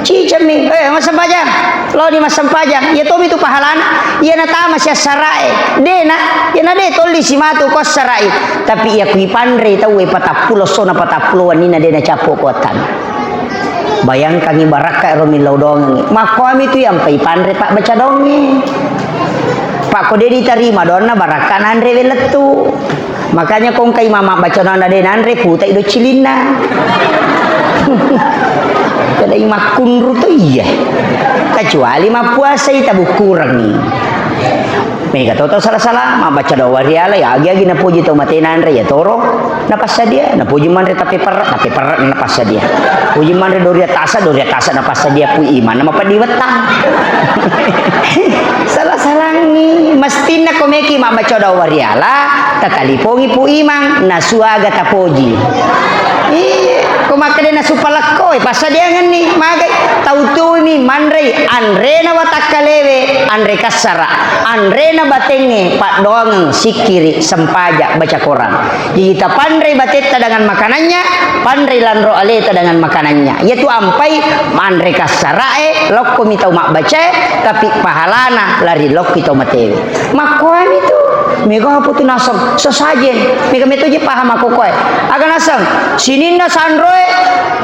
Ciceng mi, eh, massempajang. Lao di massempajang, iya tomi tu pahalana, iya natama si assarae. Dena, iya na de tolli si matu ko assarai. Tapi iya kui panrei tauwe patappulo sona patappulo wenninna de nacappo ko wattanna. Bayangkangi barakka ero millau dongengi. Makkoami tu yampai panre pabbaca donge. Pakko de ditarima donna barakka nanre welettu. Makanya ko engkai mama baca nana de nanre, putai do cilinna. Kedai makkunru to iya. Kecuali mappuasai tabukkureng. Mega to tau sala-sala mabbaca doa wariala, ya agi-agi napoji tau mate nanre ya toro napassadia, napoji manre tapi perre, tapi perre napassadia. Poji manre doria tasa, doria tasa napassadia, pu iman nama padi wettang. Sala-salangi, mestinna ko meki mabbaca doa wariala, tatalipongi Pu Imang, nasuaga tapoji. Iya, ko makkeda nasu palekko, eh, passadiangenni, magai, tau tumi manrei, anrena watakkalewe, anre kassara, anrena batengnge, paddoangeng, sikkiri, sempaja, baca Quran. Jadi tapanrei batetta dengan makanannya, panrei lanro aleta dengan makanannya. Iyatu ampai manre kassarae, lokkomi tau mabbacae, tapi pahalana lari lokki tau matewe. Makkoami tu, mega apa tu naseng, sesajen, mega meto je paham aku koe. Aga naseng, sininna sanroe,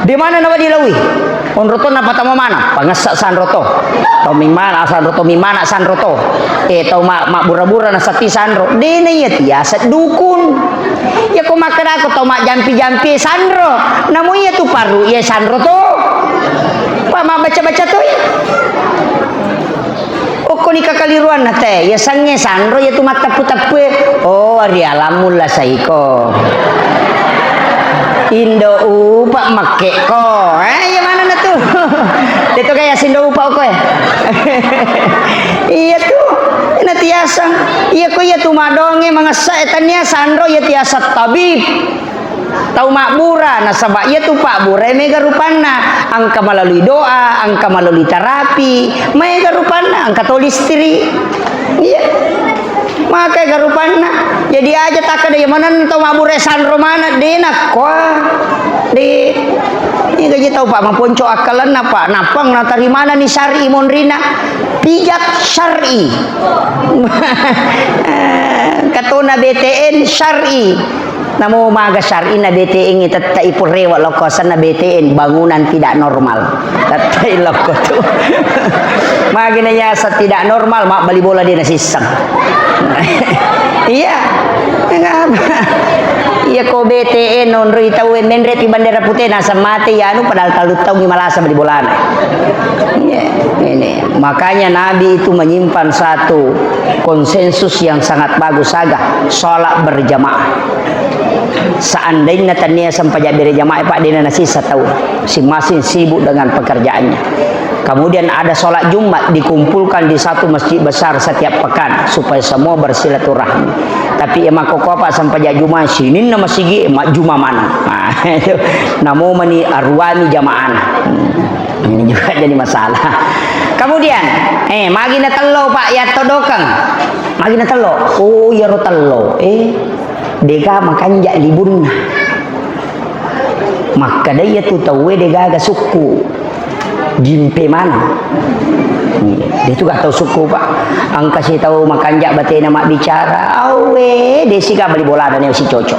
di mana nawa dilaui? Onro to napatama mana? Pangessa sanro to. Tau mimana sanro to, mimana sanro to. Eh, tau ma-, mabbura-bura nasappi sanro. Dena iya tiasa dukun. Ya ko makkedako tau majjampi-jampi sanro. Namu iya tu parru iya sanro to. Pa mabbaca-baca to iya. Okkoni kakaliruanna te, yasengnge sanro, iyatu matteppu-teppue. Oh, ri alammu la saiko. Indo upa makkekko. Eh, iya manenna tu? Deto kaya sindo upa okko, eh. Iya tu. Ina tiasang. Iya ko iya tu madonge mangessa e tania sanro, iya tiasang tabib. Tau mabbura, nasaba iyatu pabburae mega rupanna. Engka melalui doa, engka melalui terapi, maega rupanna, engka to listrik. Iya. Maka ega rupanna. Jadi aja takkeda iya maneng tau mabbura sanro maneng, de nakkoa. De. Ini gaji tau, Pak, maponco akkalenna, Pak. Napang natarimanani syar'i monrina. Pijak syar'i. Katona B T N syar'i. Namo maga syar'ina B T N, tette'i purrewa lokko asenna B T N, bangunan tidak normal. Tette'i lokko tu. Magi naiaseng tidak normal, mabbali bola de nasisseng. Iya. Iya ko B T N onroi tauwe, menrepi bendera pute naseng mate, ya anu, padahal tellu taungngi malasa bali bolana. Iya, ini. Makanya Nabi itu menyimpan satu konsensus yang sangat bagus, aga, sholat berjamaah. Seandainya tania sempajang berjamaah, Pak, dena nasisa tau, masing-masing sibuk dengan pekerjaannya. Kemudian ada sholat Jumat dikumpulkan di satu masjid besar setiap pekan supaya semua bersilaturahmi. Tapi iya makkokkoe, Pak, sempajang Jumat sininna masigi majjuma maneng. Nah, itu namo mani aruami jamaahna. Hmm. Ini juga jadi masalah. Kemudian, eh, magi natello, Pak, yattodokeng. Magi natello. Oh, iyaro tello. Eh, dega makanja libunna. Makkeda iya tu tauwe degaga sukku. Jimpe maneng. Iya, de tu ga tau sukku, Pak. Engka si tau makanja batena mabbicara, awe, de siga bali bolana ne si cocok.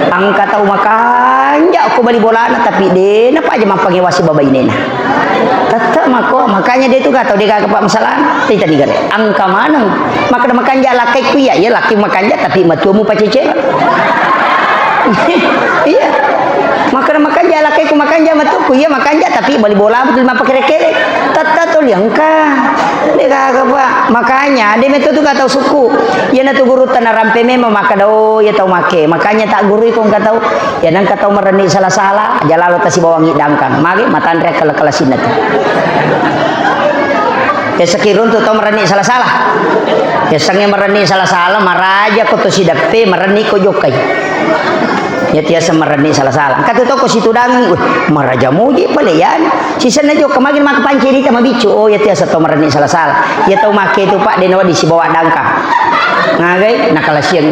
Engka tau makanja ko bali bolana, tapi de napa aja mappangewasi babainena. Tette makko, makanya de tu ga tau degaga, Pak, masalah. Tita digare. Engka maneng. Makkeda makanja lakkai ku iya, iya lakkai makanja tapi matuamu pacecela. Iya. Makkeda makanja lakkai ku makanja matuaku, iya makanja tapi bali bola betul mappakere-kere. Tetta toli engka. De gaga, Pak. Makanya de metto tu ga tau sukku. Iyana tu gurutta narampe memang makkeda, oh, iya tau make. Makanya tak gurui ko engka tau. Iya nengka tau merenni sala-sala, aja lalo tasibawangi dangkang. Magi matanre kala-kala sinnatu. Yasengnge runtu tau merenni sala-sala. Yasengnge merenni sala-sala, maraja ko to sideppe, merenni ko jokkai. Iya tiaseng merenni sala-sala. Engka tu toko situdangi, weh, maraja muji pale yani. Sisenna jokka magi maka pancirita mabiccu. Oh, iya tiaseng tau merenni sala-sala. Iya tau make tu, Pak, de nawedding sibawa dangkang. Ngagai nakalasiang.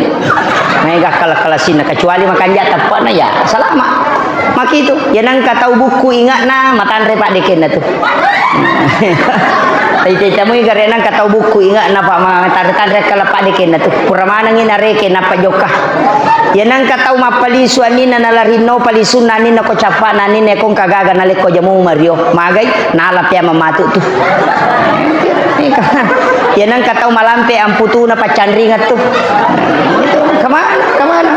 Maega kala-kala sinna, kecuali makanja teppana ya salama. Makitu, ya nengka tau bukku ingatna matanre paddekenna tu. Taitai tamui gare nengka tau bukku ingatna pa matanre-tanre kala paddekenna tu. Pura manengi nareke nappa jokka. Ya nengka tau mappalisu aninna nalarinno palisunna aninna ko cappana aninna ko engka gaga nalekko jamu mario. Magai nala pea mamatu tu. Ya nengka tau malampe amputuna paccanringettu. Kemana? Kemana?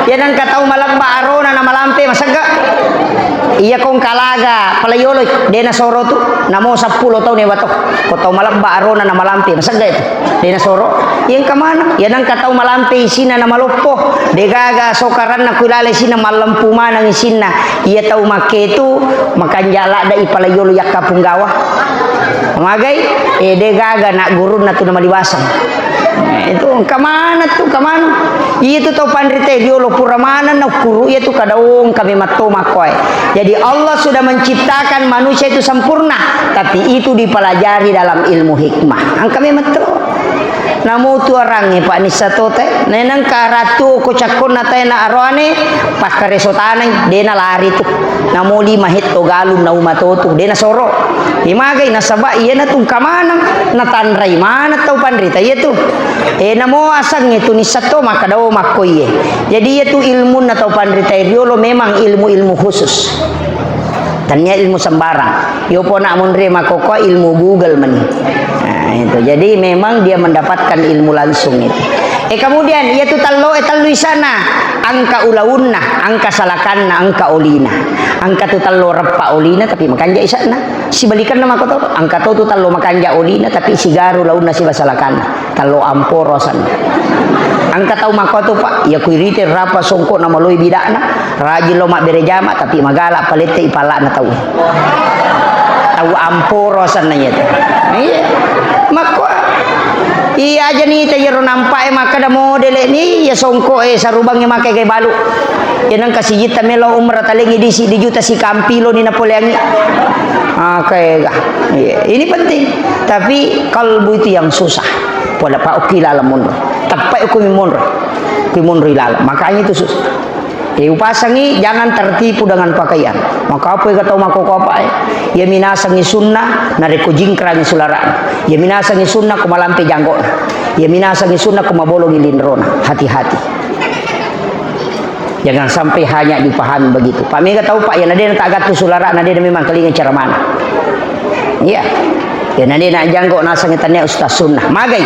Ya nengka tau malebba arona na malampe masegga. Iya kong kalaga palayolo dena soro tu. Namo seppulo tau newa to. Ko tau malebba arona na malampe masegga itu. Dena soro. Yang kemana? Ya nengka tau malampe isina na maloppo. Degaga sokaranna kuilale isina mallempu maneng isinna. Iya tau makke tu makanja ladde i palayolo yakka punggawa. Magai, eh, de gaga na gurunna tu na maliwaseng. Eh, itu engka maneng tu, engka maneng. Iya tu tau panrita riolo pura maneng na ukkuru iya tu kadaong kami matto makkoe. Jadi Allah sudah menciptakan manusia itu sempurna, tapi itu dipelajari dalam ilmu hikmah. Engka memang to. Namo tu arangnge, Pak, nissa tote. Nenengka ratu ko cakkonna tae na aroane, pakkareso tanai, dena lari tu. Namo lima hetto galung na uma to tu, dena soro. Imagai nasaba iyana tu engka maneng, natanrai maneng tau panrita iya tu. E namo asengnge tu nissa to makkeda o makko iye. Jadi iya tu ilmunna tau panrita riolo memang ilmu-ilmu khusus. Tania ilmu sembarang. Yopo nak munri makkokkoe ilmu Google meni. Nah, itu. Jadi memang dia mendapatkan ilmu langsung itu. Eh, kemudian iya tu tello, eh, tellu isana. Engka ulaunna, engka salakanna, engka olina. Engka tu tello reppa olina tapi makanja isana. Sibalikanna makko to, engka to tu tello makanja olina tapi sigaru launna siba salakanna. Tello amporo asenna. Engka tau makko tu, Pak, iya kuirite rapa songko na maloi bidakna, rajin lo mabbere jama, tapi magala palette ipallakna tau. Tau amporo asenna iya tu. Iya. Makko. Iya aja ni ta iyaro nampa e makkeda modele ni iya songko e sarubang e makke gai balu. Iya nengka sijitta melo umrah talengi disi di juta sikampilo ni napoleangi. Maka ega. Iya, ini penting. Tapi kalbu itu yang susah. Pada pa ukki lalang monro. Teppa ukki monro. Ukki monro ilalang. Makanya itu susah. Jadi upasangi jangan tertipu dengan pakaian. Maka apa yang kata mako apa e? Iya minasangi sunnah narekko jingkrangi sulara'na. Iya minasangi sunnah ko malampe janggo'na. Iya minasangi sunnah ko mabolongi linrona. Hati-hati. Jangan sampai hanya dipahami begitu. Pak mega tahu Pak, ya nadena tak gatu sulara'na, nadena memang kelinga ceramana. Iya. Ya nadena janggo nasangi tania ustaz sunnah. Magai,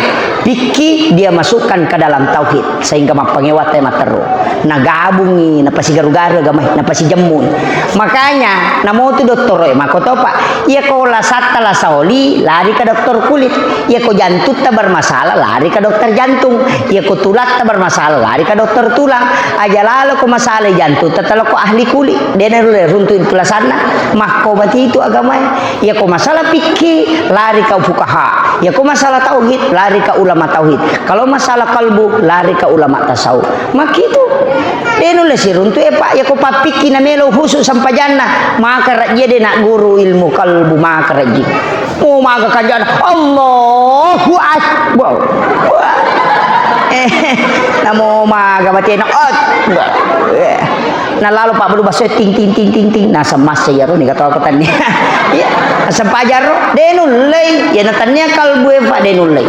pikki dia masukkan ke dalam tauhid sehingga mappangewa te matteru. Nagabungi, napasigaru-garu agamai, napasijemmui. Makanya namotu dottoro e makotopa. Iya ko lasatta la saoli, lari ke dokter kulit. Iya ko jantutta bermasalah, lari ke dokter jantung. Iya ko tulatta bermasalah, lari ke dokter tulang. Aja lalo ko masalah jantutta talo ko ahli kulit. Dena rulle runtu itu lasanna. Makko mati itu agamai. Iya ko masalah fikih, lari ke fukaha. Iya ko masalah tauhid, lari ke ulama tauhid. Kalau masalah kalbu, lari ke ulama tasawuf. Makitu. De nulle siruntu e, Pak. Iya ko pappikki na melo khusus sampajanna. Maka rajia de nak guru ilmu kalbu, maka raji. Oh, maga kanjana. Allahu Akbar. Eh, namo maga batena. Akbar. Eh. Nalalo Pak Belu basso ting, ting, ting, ting, ting. Naseng masse iyaro ni kata aku tadi. Iya, naseng pajaro. De nullei. Ya natania kalbu e, Pak, de nullei.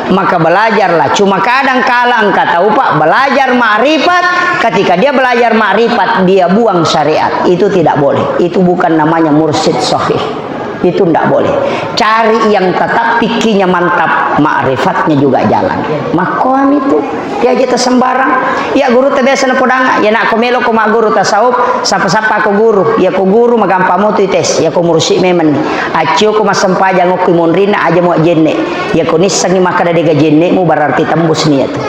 Maka belajarlah. Cuma kadang kala engka tau, Pak, belajar makrifat. Ketika dia belajar makrifat, dia buang syariat. Itu tidak boleh. Itu bukan namanya mursyid sahih. Itu ndak boleh. Cari yang tetap fikihnya mantap, makrifatnya juga jalan. Makkoami tu. Dia aja tersembarang. Ya guru terbiasa napodang. Ya nak ko melo ko mak guru tasawuf, sapa-sapa ko guru. Ya ko guru magampang mo tu tes. Ya ko mursyid memang ni. Acio ko massempajang okki monrina aja mo jenne. Ya ko nissengi makkada dega jenne mu berarti tembus niat tu.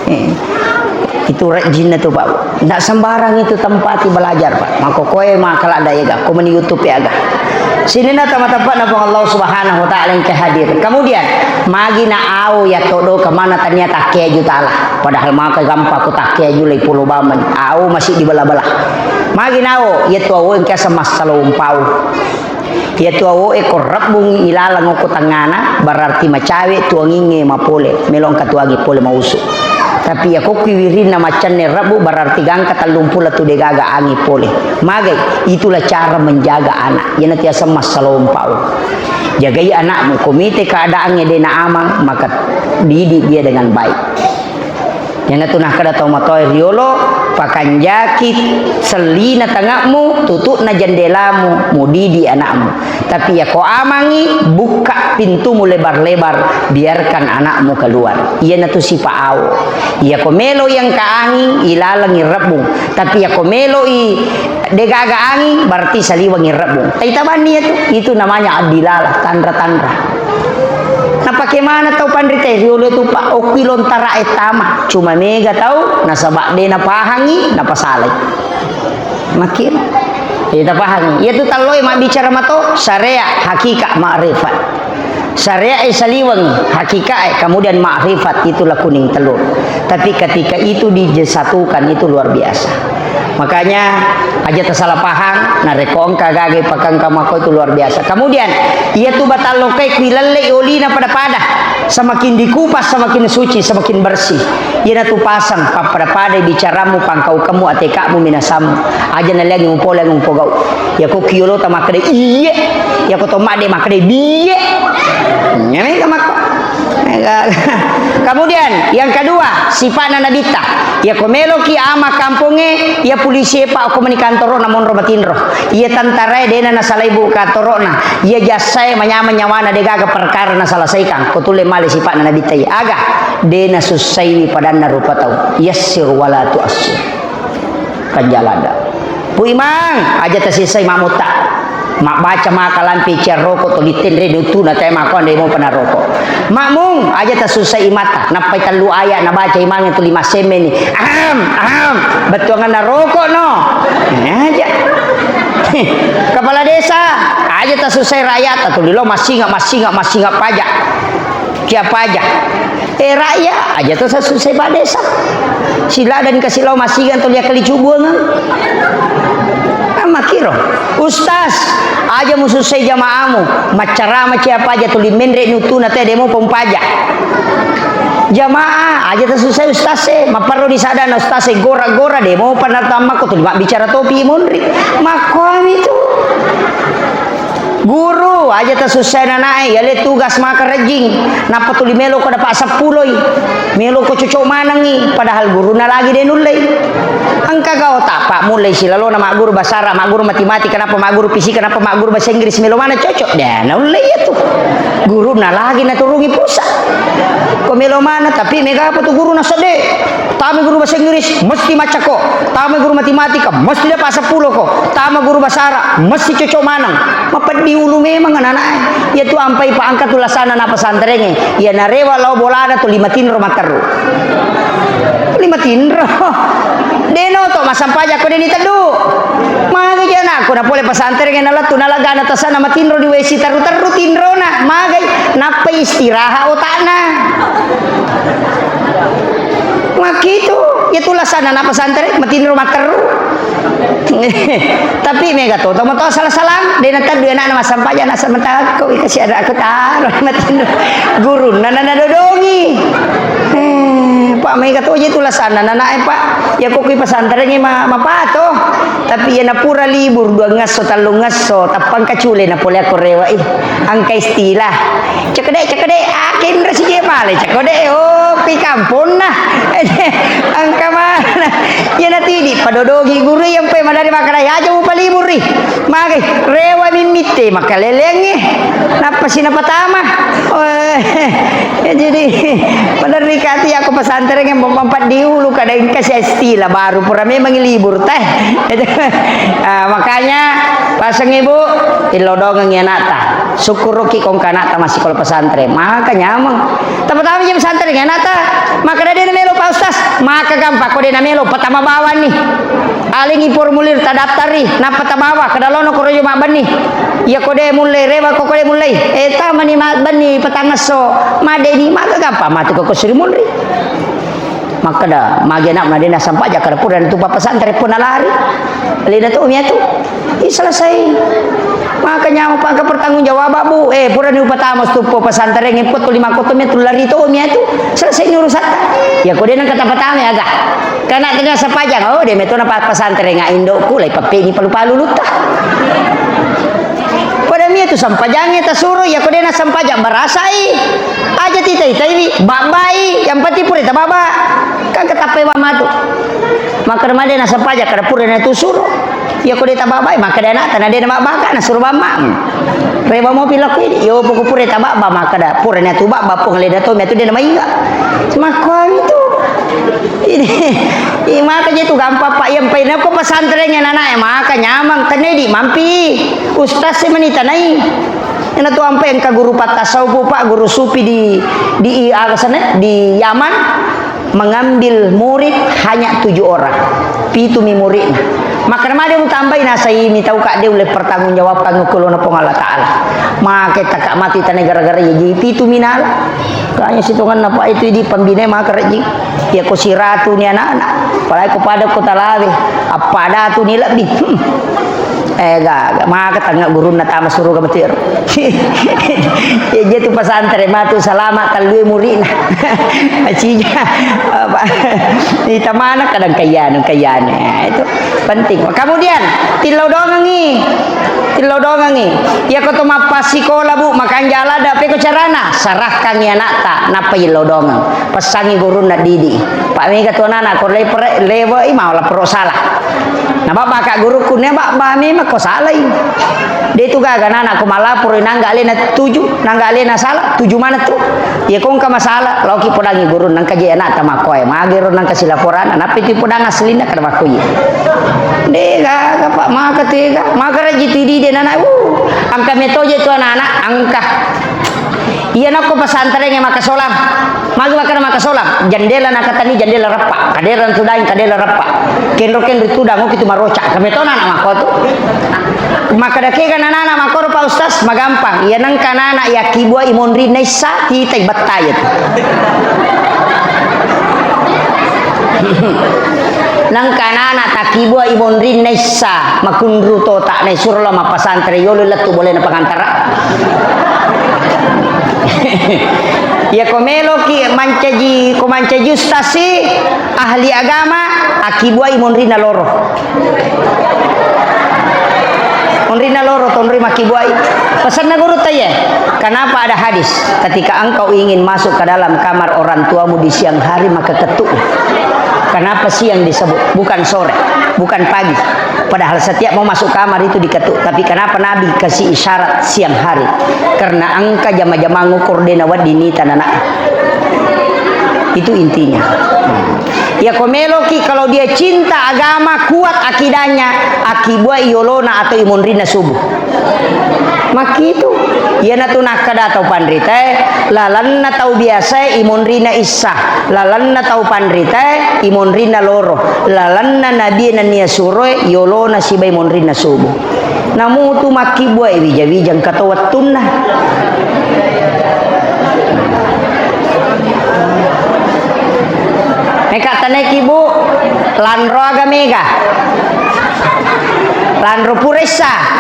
Eh, itu rajinna tu, Pak. Ndak sembarang itu tempati belajar, Pak. Mako koe makaladda ega, ko meni YouTube e aga. Sininna tama-tama na Puang Allah Subhanahu wa Ta'ala engka hadir. Kemudian, magi na au ya todo kemana tania takkeju tala. Padahal maka gampang ko takkeju lai pulo bamen. Au masih dibelah-belah. Magi nao, ya tu au engka sama salom pau. Iyatu awo'e ko rebbungngi ilaleng okko tengngana, berarti macawe tuangingnge mapole, melo engka tuangi pole mausu. Tapi iyako ki wirinna maccanne rebbu, berarti gangka tellumpulo tu degaga angi pole. Magai, itulah cara menjaga anak. Iyanatu yaseng massalompao. Jagai anakmu, ko mite keadaangnge de na amang, maka didik dia dengan baik. Iyanatu nakkeda tau matoa riolo, pakanjaki sellina tange'mu, tutu'na jendelamu, mudidi anakmu. Tapi iyako amangi, bukka pintumu lebar-lebar, biarkan anakmu keluar. Iyanatu sipa awo. Iyako melo i engka anging, ilalengi rebbung. Tapi iyako melo i degaga anging, berarti saliwengi rebbung. Taitabanni iyatu, itu namanya addilalah, tanra-tanra. Napake mana tau panrita riolo tu, Pak, okki lontara e tama. Cuma mega tau, nasaba de napahangi, napasalai. Makin. Jadi tapahangi. Iyatu talloe mabbicara mato, syariat, hakikat, makrifat. Syariat e saliweng, hakikat e, kemudian makrifat, itulah kuning telur. Tapi ketika itu disatukan, itu luar biasa. Makanya, aja tasalah paham, narekko engka gaga pakengka mako itu luar biasa. Kemudian, iyatu batalloke kuilellei olina pada-pada. Semakin dikupas, semakin suci, semakin bersih. Iyanatu pasang, pappada-padai bicaramu, pangkaukemmu, atekakmu, minasammu. Aja naleangi mupole mupogau. Iyako kiolota makkeda iye. Iyako to madde makkeda biye. Nyamega makko. Kemudian, yang kedua, sifatna nabitta. Iyako meloki ama kampongnge, iya polisi e, Pak, okko meni kantoro'na monro matinro. Iya tentara e dena nasalai bu kantoro'na. Iya jasa e manyameng nyawana, degaga perkara naselesaikan. Ko tulle male sifatna nabitta iya. Aga, de nasussaiwi padanna rupa tau. Yassir wala tuassir. Kanjalada. Bu Imang, aja tasissai makmutta. Mabbaca maka lampe ciang roko to dittenre dutuna tae mako ande mo pana roko. Makmung, aja tasussai imatta. Nappai tellu ayat nabaca imangnge tu lima semme ni. Aham, aham. Bettuanganna roko no. Ini aja. Kepala desa, Aja tasussai rakyat, tuli lao massinga, massinga, massinga pajak. Kia pajak. Eh, rakyat, aja to tasussai Pak Desa. Sila dan kasi lao massinga, tuli akkali cubuang. Amma kiro. Ustaz, aja musussai jamaamu. Maccarama cia pajak, tuli menre nutuna te demo pom pajak. Jamaah, aja tasussai ustaz e. Maparro di sadana ustaz e, gora-gora demo panattamma ko tuli mabbicara topi monri. Makkoami tu. Guru, aja tasussai nanae, yale tugas maka rejjing, nappa tuli melo ko dapat seppuloi, melo ko cocok manengi, padahal guruna lagi de nullei. Engka gau tapa mullei silalona magguru basara, magguru matematika, nappa magguru fisika, nappa magguru bahasa Inggris, melo mana cocok? De naullei itu. Guruna lagi naturungi pusat. Ko melo mana, tapi mega apa tu guru nasedde. Tama guru bahasa Inggris, mesti macako. Tama guru matematika, mesti dapat seppulo ko. Tama guru bahasa Arab, mesti cocok maneng. Mapeddi ulu memang anak-anak. Iya tu ampai pa angka tu lasana na pesantren e. Iya narewa lao bolana tu lima tinro matteru. Lima tinro. Deno to masampaja ko deni teddu. Maga ja anakku na pole pesantren e nalettu nalagana tasana matinro di W C terru-terru tinrona. Magai nappa istirahat otakna. Makkitu, iya tu lasana na pesantren, matinro matteru. Tapi mega to, tomo to salah-salah, de nateddu anakna massampajang, na sementara ko kasi ada aku taro matinro. Gurunna na nadodongi. Eh, Pak, mega to je tu lasana na, na, eh, Pak. Ya ko kui pesantren ma, mapato. Tapi iya napura libur dua ngesso, tallung ngesso, tappang kacule na pole ako rewa, ih. Angka istilah. Cekede, cekede, akinra sije male, cekede, oh, pi kamponna. Angka mana? Iya natidi, padodogi guru yang pe madari makana, ya aja mupaliburi. Magai, rewa mimmitte, makaleleangi. Nappa sina patama. Oh, ya, jadi, maderri kati aku pesantren yang mampat diulu, kada engka si istilah baru, pura memang libur teh. Ah, makanya, pasang ibu, illodongengi anakta. Sukkuruki kongka anakta massikola pesantren, maka nyameng. Tapatama je pesantren anakta, maka dena melo Pak Ustaz, maka gampang ko dena melo, patama bawanni. Alingi formulir tadaftari, nappa tabawa, kada lono ko rojo mabbenni. Iya ko de mullei, rewa ko ko de mullei. Eh, tamani mabbenni, patangesso, madeni, maka gampang matu ko ko suri munri. Makkeda, magi anakna de nasampaja, kada pura natupa pesantren pun nalari. Leda to miatu. Ih, selesai. Maka nyawa pangka pertanggung jawab, Bu. Eh, pura ni upatama stuppo pesantren, eh, potto lima koto miatu lari to miatu. Selesai ni urusan. Ya ko de nang kata pertama ya ga. Kana tena sapajang, oh, de metona pa pesantren nga indokku, lai pappeni palu-palu lutta. Pada miatu sampajangnge tasuro, ya ko de nasampajang barasai. Aja tita-itaiwi, babbai, yang penting pura tababa. Kan ketappai wa matu. Makkeda made nasampaja kada pura natu suro. Ya ko de tababai, makkeda anakta na de nababaka nasuro bamma. Rewa mopi lakku ini, yo poko pura tababa, makkeda pura natu baba pong leda to miatu de namaiga. Makkuami tu. Ini, i maka je tu gampang Pak, yang paina ko pesantren ya nana, maka nyamang, tenedi mampi. Ustaz si meni tanai. Ena tu ampe engka guru pattasawuf, Pak, guru sufi di, di, aga sana, di Yaman, mengambil murid hanya tujuh orang. Pitu mi muridna. Makkeda made mutambai nasai mi tau ka de ulle pertanggung jawab tanggung kelona Puang Allah Taala. Make taka mati tane gara-gara ye ji pitu mi nala. Kanya sitonganna Pak itu di pembina maka rejing. Ya ko siratu ni anak-anak. Apalagi ko pada ko talawe. Appada tu ni lebih. Hmm. Eh, ga, ga, maka tengah gurunna tama suruga mati ero. Ya, je tu pesantren matu salama tallue muridna. Acija. Apa? Di tamana kadang kayanu, kayanu. Ya, itu penting. Kemudian, tillau dongengi. Tillau dongengi. Ya, ko to mappasikola, Bu, makan jala ada peko carana. Serahkan anakta, napa illau dongeng. Pesangi gurunna didi. Pak mega tu anak-anak, ko lepere-, lewai, mau laporo salah. Na baba ka guruku ne baba memang ko salai. De tu gaga nana ko malaporo nangga alena tuju, nangga alena salah, tuju mana tu. Iya ko engka masalah, loki podangi guru nangka je anak tama koe. Magero nangka silaporan, napi tu podang aslinna kada makko iya. De gaga Pak, maka tega, maka raji tu di de nana, uh, angka metoje tu anak-anak, angka. Iya nakko pesantren e maka solang. Magi makkeda makasolang, jendela nakatanni jendela reppa, kadera tudang kadera reppa. Kenro-kenro tudang, oki tu maroca. Kametona anak mako tu. Makkeda kega nana makoro Pak Ustaz, magampang. Iya nengka nana yakkibuai monrinna issa, titai battaya tu. Nengka nana takkibuai monrinna issa, makunru tota na isuro lao mappasantre yolo lettu bolena pangantara. Iya ko meloki mancaji, ko mancaji ustasi ahli agama, akkibuai monrinna loro. Monrinna loro tonroi makkibuai. Pesanna guru taya, kenapa ada hadis, ketika engkau ingin masuk ke dalam kamar orang tuamu di siang hari, maka ketuk. Kenapa siang disebut, bukan sore, bukan pagi? Padahal setiap mau masuk kamar itu diketuk. Tapi kenapa Nabi kasih isyarat siang hari? Karena engka jama-jama ngukur dena wedding nita nana. Itu intinya. Ya ko meloki, kalau dia cinta agama, kuat akidahnya, akibua iolona atau imonrinna subuh. Makkitu. Iyanatu nakkeda tau panritae, lalenna tau biasae imonrina issa, lalenna tau panritae imonrina loro, lalenna nabie nennia suroe yolona siba imonrina subuh. Namutu makkibbuae wija-wija engka to wettunna. Meka taneki, Bu, lanro aga mega? Lanro puressa.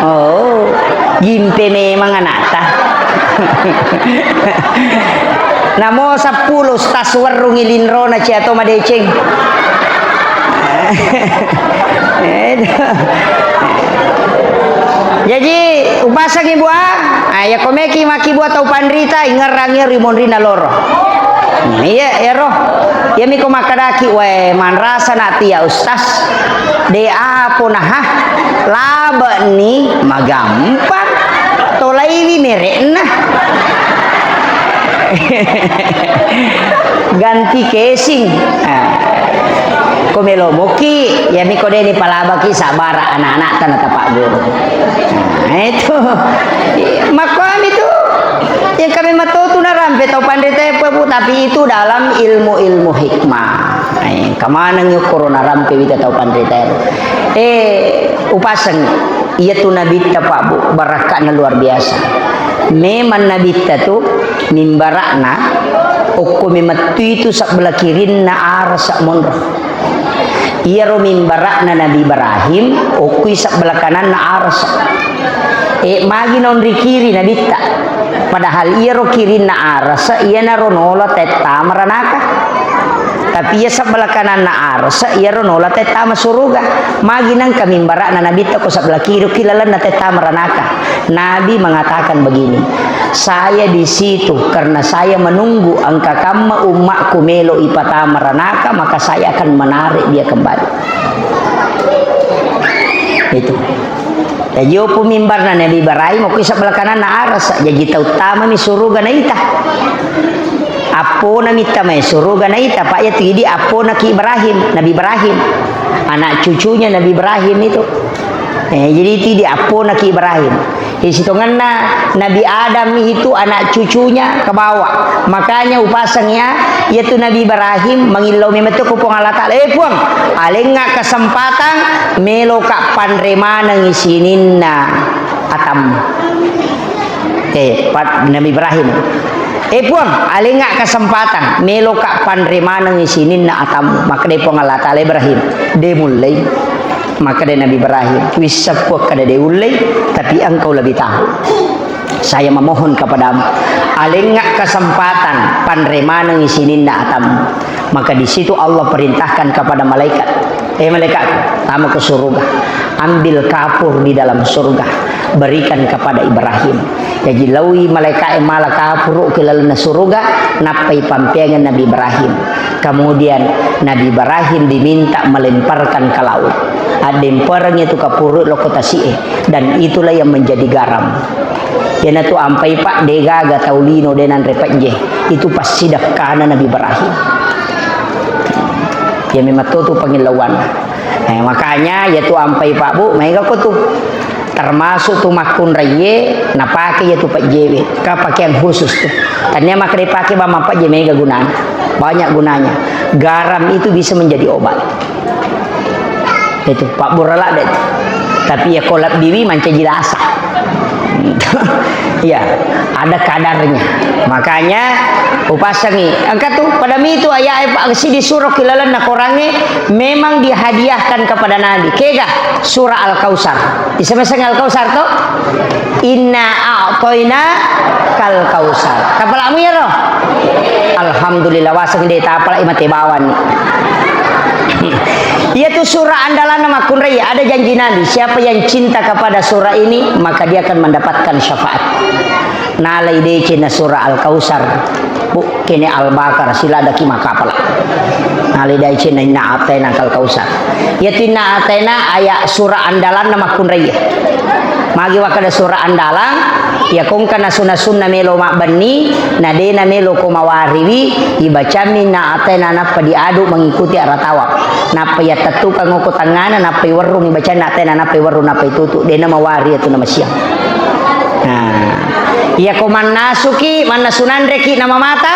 Oh, gimpe memang anakta. Namo seppulo stas werrungi linrona cia to madeceng. Jaji, upasangi bua, ah, ya komeki maki bua tau panrita, ingerrangi rimonrina loro. Iya, ero. Iya miko makkadaki, "Wae, manrasa na tia, Ustaz." De apo naha, labe'ni magampang. Tolaiwi mere'na. Ganti casing. Ah. Ko melo moki, iyami ko deni palabaki sabara anak-anak tana tapak guru. Nah, itu. Makkuami tu. Yang kami matotu narampe tau panrita, Bu, tapi itu dalam ilmu-ilmu hikmah. Eh, kamaneng yukuro narampe wita tau panrita. Eh, upaseng. Iyatu nabitta, Pak, Bu, barakka'na luar biasa. Memang nabitta tu mimbara'na okko memettui tu sebelah kirinna arasa monro. Iyaro mimbara'na Nabi Ibrahim okkui sebelah kananna arasa. E, magi naonri kiri nabitta. Padahal iyaro kirinna arasa iyanaro nola tettama ranaka. Tapi iya sebelah kananna arasa, iyaro nola tettama suruga. Magi nengka mimbara'na nabitta ko sebelah kiri, ki lalenna tettama ranaka. Nabi mengatakan begini, "Saya di situ karena saya menunggu engka kamma ummakku melo ipatama ranaka, maka saya akan menarik dia kembali." Itu. Jaji opu mimbarna Nabi Ibrahim, okko sebelah kananna arasa. Jaji tau tamami suruga naita. Appona mitta mai suruga naita, Pak, iyatu idi appona Ki Ibrahim, Nabi Ibrahim. Anak cucunya Nabi Ibrahim itu. Eh, jadi itu idi appona Ki Ibrahim. Isitongenna Nabi Adam itu anak cucunya ke bawah. Makanya upaseng ya, iyatu Nabi Ibrahim mangillau memang tu ku Puang Allah Ta'ala, "Eh, Puang, alengnga kesempatan meloka panre maneng sininna atam." Eh, Pak, Nabi Ibrahim. "Eh, Puang, alengnga kesempatan, meloka panre maneng sininna atam." Makkeda Puang Allah Ta'ala, "Ibrahim, de mullei." Makkeda Nabi Ibrahim, "Wisseng, Puang, kada de ullei, tapi engkau lebih tahu. Saya memohon kepadamu, alengnga kesempatan, panre maneng sininna atam." Maka di situ Allah perintahkan kepada malaikat, "Eh, malaikat, tama ke surga, ambil kapur di dalam surga, berikan kepada Ibrahim." Jaji laoi malaika'e mala kapuru ke lalenna suruga, nappai pampeangeng Nabi Ibrahim. Kemudian Nabi Ibrahim diminta melemparkan ke laut. Addempareng itu kapuru lokko tasi'e, dan itulah yang menjadi garam. Iyanatu ampai, Pak, degaga tau lino de nanre pejje. Itu passidakkana Nabi Ibrahim. Ya memang to tu pangillauanna. Eh, makanya ya tu ampai, Pak, Bu, maega ko tu. Termasuk tu makkunraie napake iya tu pejjewe, ka pakeang khusus tu. Tania makkeda pake bang mappejje, mega gunana. Banyak gunanya. Garam itu bisa menjadi obat. Itu, pabbura ladde tu. Tapi iya ko lebbiwi mancaji lasa. Iya, ada kadarnya. Makanya upasangi. Engka tu, pada mitu ayat e, Pak, si di surah ki lalenna Korangnge memang dihadiahkan kepada Nabi. Kega? Surah Al-Kautsar. Isa meseng Al-Kautsar to? Inna a'toina kal kautsar. Tapalamu iyaro? Alhamdulillah, waseng de tapala mate bawani. Iya tu surah andalanna makkunrai, ada janji Nabi, siapa yang cinta kepada surah ini, maka dia akan mendapatkan syafaat. Nalai deceng na surah Al-Kautsar. Bu, kene Al-Baqarah, siladaki makapala. Nalai deceng na inna a'taina kal kautsar. Iya tu inna a'taina aya surah andalanna makkunrai. Magi wakkeda surah andalang, iya ko engka nasu-nasunna melo mabbenni, na dena melo ko mawariwi, ibacammi inna a'taina nappa diadu mengikuti arah tawaf. Nappa iya tettukang ko tengngana, nappa iwerrung, ibacammi inna a'taina nappa iwerrung, nappa itutu, dena mawari iyatu namasiang. Nah, iya ko mannasuki, mannasu nanreki namamata,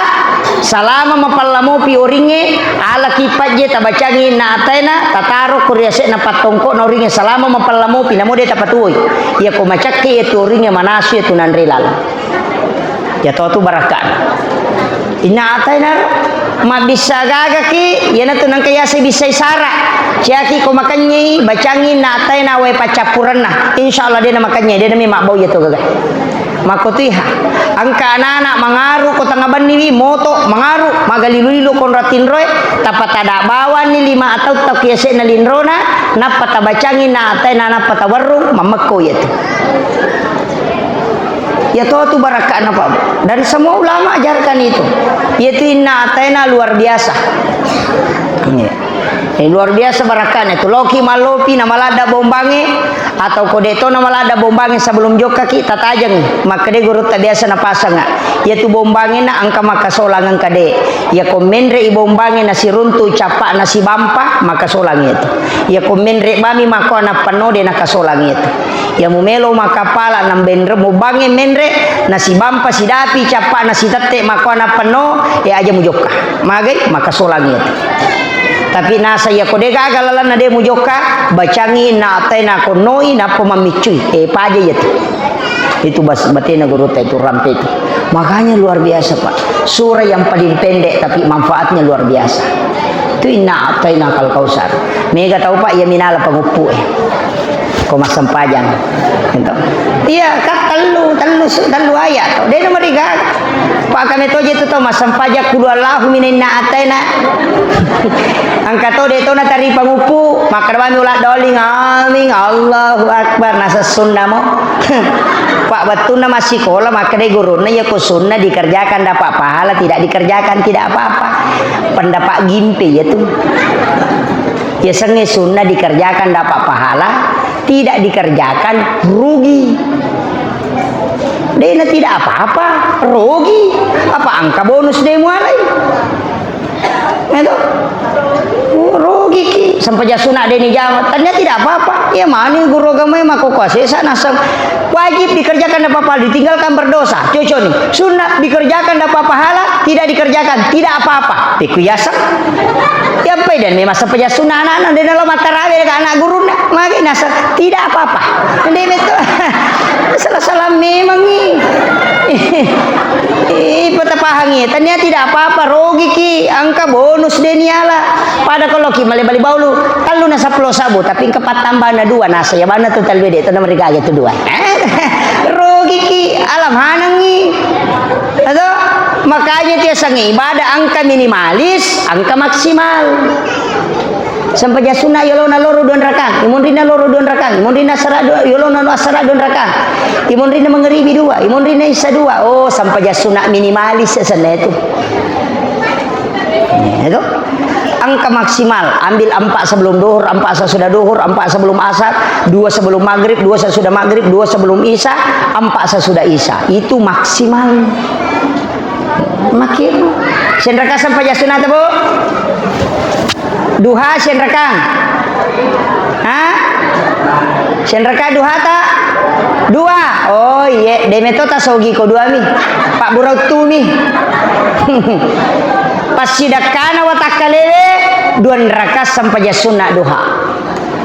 salama mapallamopi oringnge, alaki pajje tabacangi inna a'taina, tataro ko ri ase'na pattongko'na oringnge, salama mapallamopi, namo de tapatuoi. Iya ko macakke iyatu oringnge, manasu iyatu nanre laleng. Iya to tu barakka'na. Inna a'taina mabbissa gagaki, iyanatu nengka yaseng bissai sara. Ciaki ko makennyei, bacangi inna a'taina wae paccappurenna. Insya Allah dena makennyei, dena mi mabbau iya to gaga. Makkotiha, engka anana mangaru ko tengnga benniwi, moto mangaru, magalilu-lilu konra tinroe, tapatada bawanni lima atau tau kiase'na linrona, nappa tabacangi inna a'taina, nappa tawerrung, mammekko iyatu. Iya to tu barakka'na, Pak. Dan semua ulama ajarkan itu. Iyatu inna a'taina luar biasa. Iya. Eh, luar biasa barakka'na itu. Loki mallopi na maladda bombangnge, atau ko de to na maladda bombangnge sebelum jokkaki, tatajeng. Makkeda gurutta biasa napasengnga. Iyatu bombangnge na engka makkasolang engka de. Iya ko menre i bombangnge nasiruntu cappa'na sibampa, makkasolang iyatu. Iya ko menre bami makko nappanno de nakasolang iyatu. Iya mumelo makkapala nambenre mubangnge menre, nasibampa sidapi cappa'na sitette makko nappanno, e aja mujokka. Magai? Makkasolang iyatu. Tapi nasa iya ko de gaga lalenna de mujokka, bacangi inna a'taina konnoi nappa mammiccui. E paja iyatu. Itu bas-, batena gurutta itu rampe itu. Makanya luar biasa, Pak. Surah yang paling pendek tapi manfaatnya luar biasa. Itu inna a'taina kal kautsar. Mega tau, Pak, iya minala panguppu e. Ko massempajang. Gitu. Iya, kan tellu, tellu su-, tellu ayat. De na marigaga. Pak, kami toje tu tau massempajang kulu Allahu mina inna a'taina. Engka to de to na tari panguppu, makkeda bami ula doling, amin, Allahu Akbar, nasa sunna mo. Pak, wettunna massikola, makkedai gurunna, iya ko sunna dikerjakan dapat pahala, tidak dikerjakan tidak apa-apa. Pendapat gimpe iya tu. Yasengnge sunna dikerjakan dapat pahala, tidak dikerjakan rugi. Dena tidak apa-apa, rugi. Apa engka bonus de mualai? Itu. Oh, rugi ki. Sempajang sunat de ni jama. Ternyata tidak apa-apa. Iya mani guru agama yang mako kuasa sa nasab. Wajib dikerjakan tidak apa-apa, ditinggalkan berdosa. Cocok nih. Sunat dikerjakan dapat pahala, tidak dikerjakan tidak apa-apa. Piku yaseng. Iya pai dan memang sempajang sunat anak-anak, de nalo mattarawe dengan anak gurunna. Magi nasab tidak apa-apa. Ini betul. Salah-salah memang nih. Ih, peta pahangi. Tania tidak apa-apa, rogi ki, engka bonus de niala. Pada kalau ki male bali baulu, tellu na seppulo sabu, tapi engka pattambana dua nasa, ya bana tu tellu de, tu nomor gaga tu dua. Rogi ki, alam hanangi. Atau makanya tiasangi ibadah engka minimalis, engka maksimal. Sempajang sunna yolona loro dua rakang, imunrinna loro dua rakang, imunrinna asara dua, yolona asara dua rakang, imunrinna mangaribi dua, imunrinna isya dua. Oh, sempajang sunna minimalis senna itu. Itu. Engka maksimal, ambil empat sebelum duhur, empat sesudah duhur, empat sebelum asar, dua sebelum maghrib, dua sesudah maghrib, dua sebelum isya, empat sesudah isya. Itu maksimal. Makin. Senraka sempajang sunata, Bu? Duha senraka. Ha? Senraka duha ta? Dua. Oh, iye, de' meto tasogi ko dua mi. Pabburau tu mi. Passidakkana watakkalewe, dua rakaat sempajang sunna duha.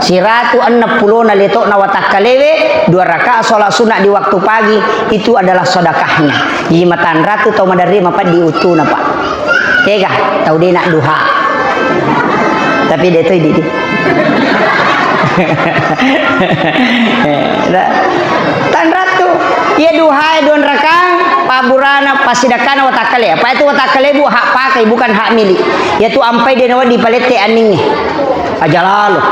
Siratu enneng pulona leto'na watakkalewe, dua rakaat sholat sunnah di waktu pagi, itu adalah sedekahnya. Jadi matanratu tau maderri mapaddi utuna, Pak. Tega, tau de' na duha. Tapi de' toi didi. Eh, da-, tanratu. Iya duha, dua rakaat, pabburana, passidakkana watakkale. Apa itu watakkale, Bu? Hak pakai, bukan hak milik. Iya tu ampai de' nawedding palette anningnge. Aja lalo.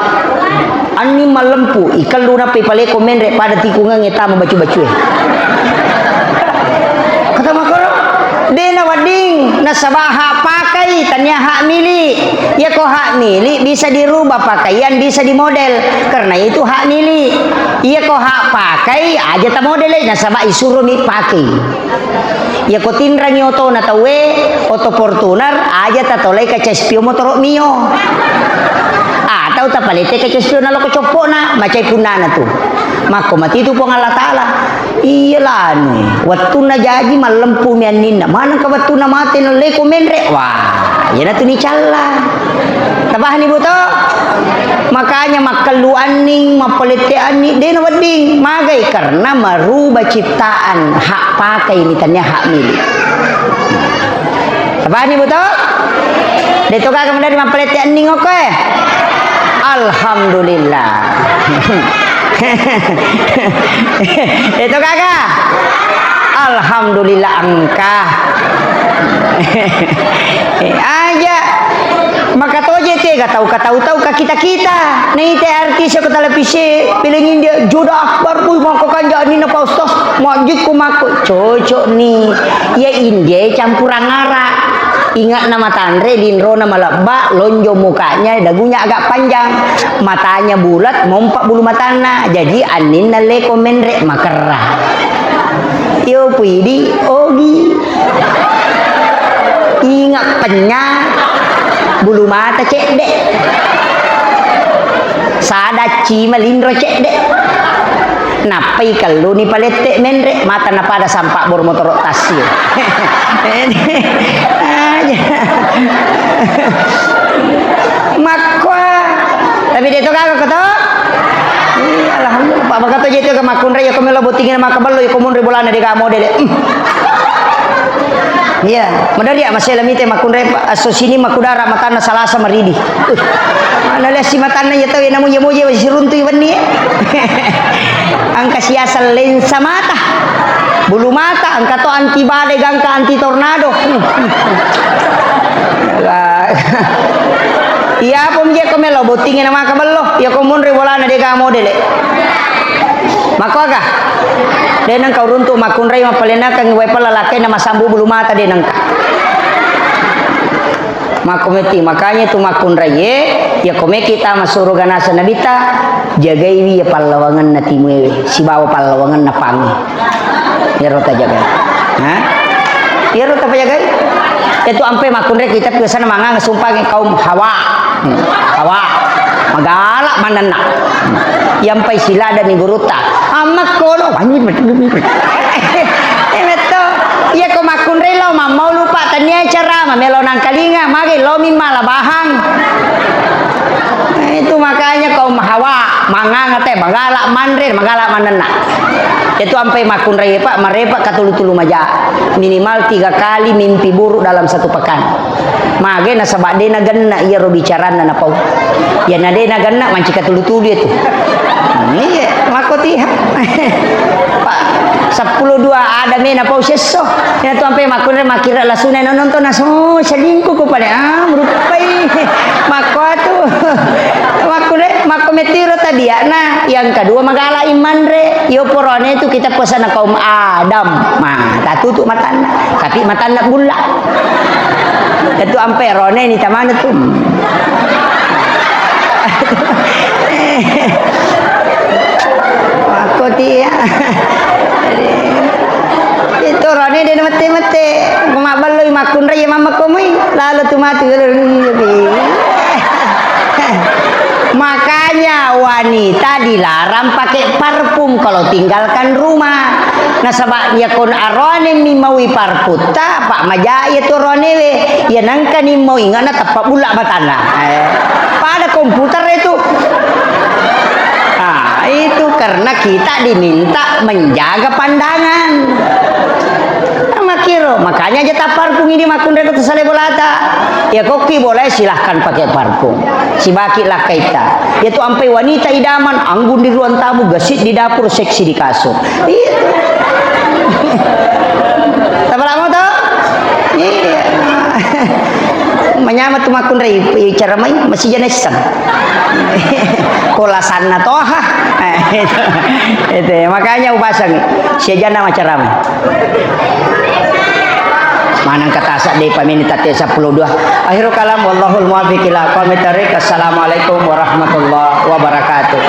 Anni mallempu, ikellu nappa ipaleko menre pada tikungengnge tama bacu-bacue. Kata makkoro, de' nawedding, nasaba hak pakai, tania hak milik. Iya ko hak milik bisa dirubah pakaian, bisa dimodel. Karena itu hak milik. Iya ko hak pakai, aja tamodel, nasaba isuro mi pakai. Iya ko tinrangi otona tauwe, oto Fortuner, aja tatolai kaca spion motoro mio. Atau tapalette kaca spion naloko coppona, macai punnana tu. Makko matitu Puang Allah Taala. Iya lanu, wettunna jaji mallempu mi anninna. Manengka wettunna mate nalleko menre. Wah, iyanatu nicalla. Tapahani, Bu, to? Makanya makkellu anning, mappalette anni, de' nawedding. Magai? Karena merubah ciptaan, hak pakai ni, tania hak milik. Tapahani, Bu, to? De' to gaga maderri mappalette anning okko, eh? Alhamdulillah. De' to gaga? Alhamdulillah engka. Aja. Makatoje tega tau katau-tau ka kita-kita. Naite artis ko televisi, film India, Joda Akbar, wih, makko kanja anninna Pak Ustaz, majjikku makko. Cocok ni. Iya India campurang Arab. Ingatna matanre, linrona malebba, lonjong mukanya, dagunya agak panjang. Matanya bulat, mompa bulu matanna. Jadi anninna leko menre, makerra. Iyo puidi, ogi. Ingat penya, bulu mata cedde. Sada cima linro cedde. Nappai kelluni palette menre, mata napada sampak bor motoro tassi. Aja. Makkoa. Tapi de' to gaga ko to? Iya, alhamdulillah. Pak, maka to je to ga makkunrai, ya ko melo bottingin maka bello, ya ko munri bolana de' ga model. Hmm. Iya, maderri ya, masela mite makkunrai, Pak, asso sini makudara matanna salasa maridi. Uh. Mana lesi matanna ya tau ya namu ya moje siruntu wenni. Angka siaseng lensa mata. Bulu mata, engka to anti badai, gangka anti tornado. Hmm, hmm, hmm. Lah. Iya, apa mje ko melo bottingi na maka bello. Iya ko munri bolana de' ga modele. Makko aga? De' nengka uruntu makkunrai mappalenakang wae pella lakkainna masambu bulu mata de' nengka. Makko metti, makanya tu makkunraie, iya ko meki tama suruga naseng Nabitta, jagaiwi iya pallawangenna timuewe, sibawa pallawangenna pangnge. Iyaro tajagai. Ha? Iyaro tapajagai. Itu ampe makkunrai kita biasana mangang sumpah kaum Hawa. Hmm. Hawa. Magala manenna. Hmm. Iyampai siladani gurutta. Amma kono, wanyi betul. Eh, metto. Iya ko makkunrai lo mammau lupa tania cara mamelo nangkalinga, magi lo mi mala bahang. Itu makanya kaum Hawa, manganga te, magala manre, magala manenna. Itu ampai makkunrai, Pak, marepa katulu-tulu maja. Minimal tiga kali mimpi buruk dalam satu pekan. Mage nasaba de' nagenna iyaro bicaranna napau. Iya na de' nagenna manci katulu-tulu itu. Iya, makko tiha. Pak, seppulo dua ada me napau sesso. Iya tu ampe makkunre makkira lasuna nonton naso selingkuh ko pale. Ah, merupai. Makko atu. Makkunre makko metiro tabiakna. Yang kedua magala imanre. Iyo porone tu kita pesana kaum Adam. Ma, tatutu matanna. Tapi matanna bulla. Tentu ampe rone ni tamana tu. Makko tia. Itu rone de' mette-mette. Mabballoi makkunrai ya mamma komui. Lalu tu mati. Makanya Wanita dilarang pakai parfum kalau tinggalkan rumah. Nasaba yakon aroane mi maui parfumta, pak maja iya tu aroanewe, iya nangkani mau ingatna teppa bulla matanna. Eh, pada komputer itu. Ah, itu karena kita diminta menjaga pandangan. Makiro, makanya aja tak parfum ini makkunre ko tu sale bolata. Ya koki boleh silahkan pakai parfum. Sibaki lakkaitta. Iya tu ampai wanita idaman, anggun di ruang tamu, gesit di dapur, seksi di kasur. Iya. Tapalamo to? Iya. Manyama tu makkunrai, i-, icara mai, masih jana isseng. Kolasanna toha. Itu, itu, makanya upasang. Siajana macarama. Manang katasa de pamini tate sepuluh dua. Akhirul kalam, wallahul muwaffiq ila aqwamit thariq. Assalamualaikum warahmatullahi wabarakatuh.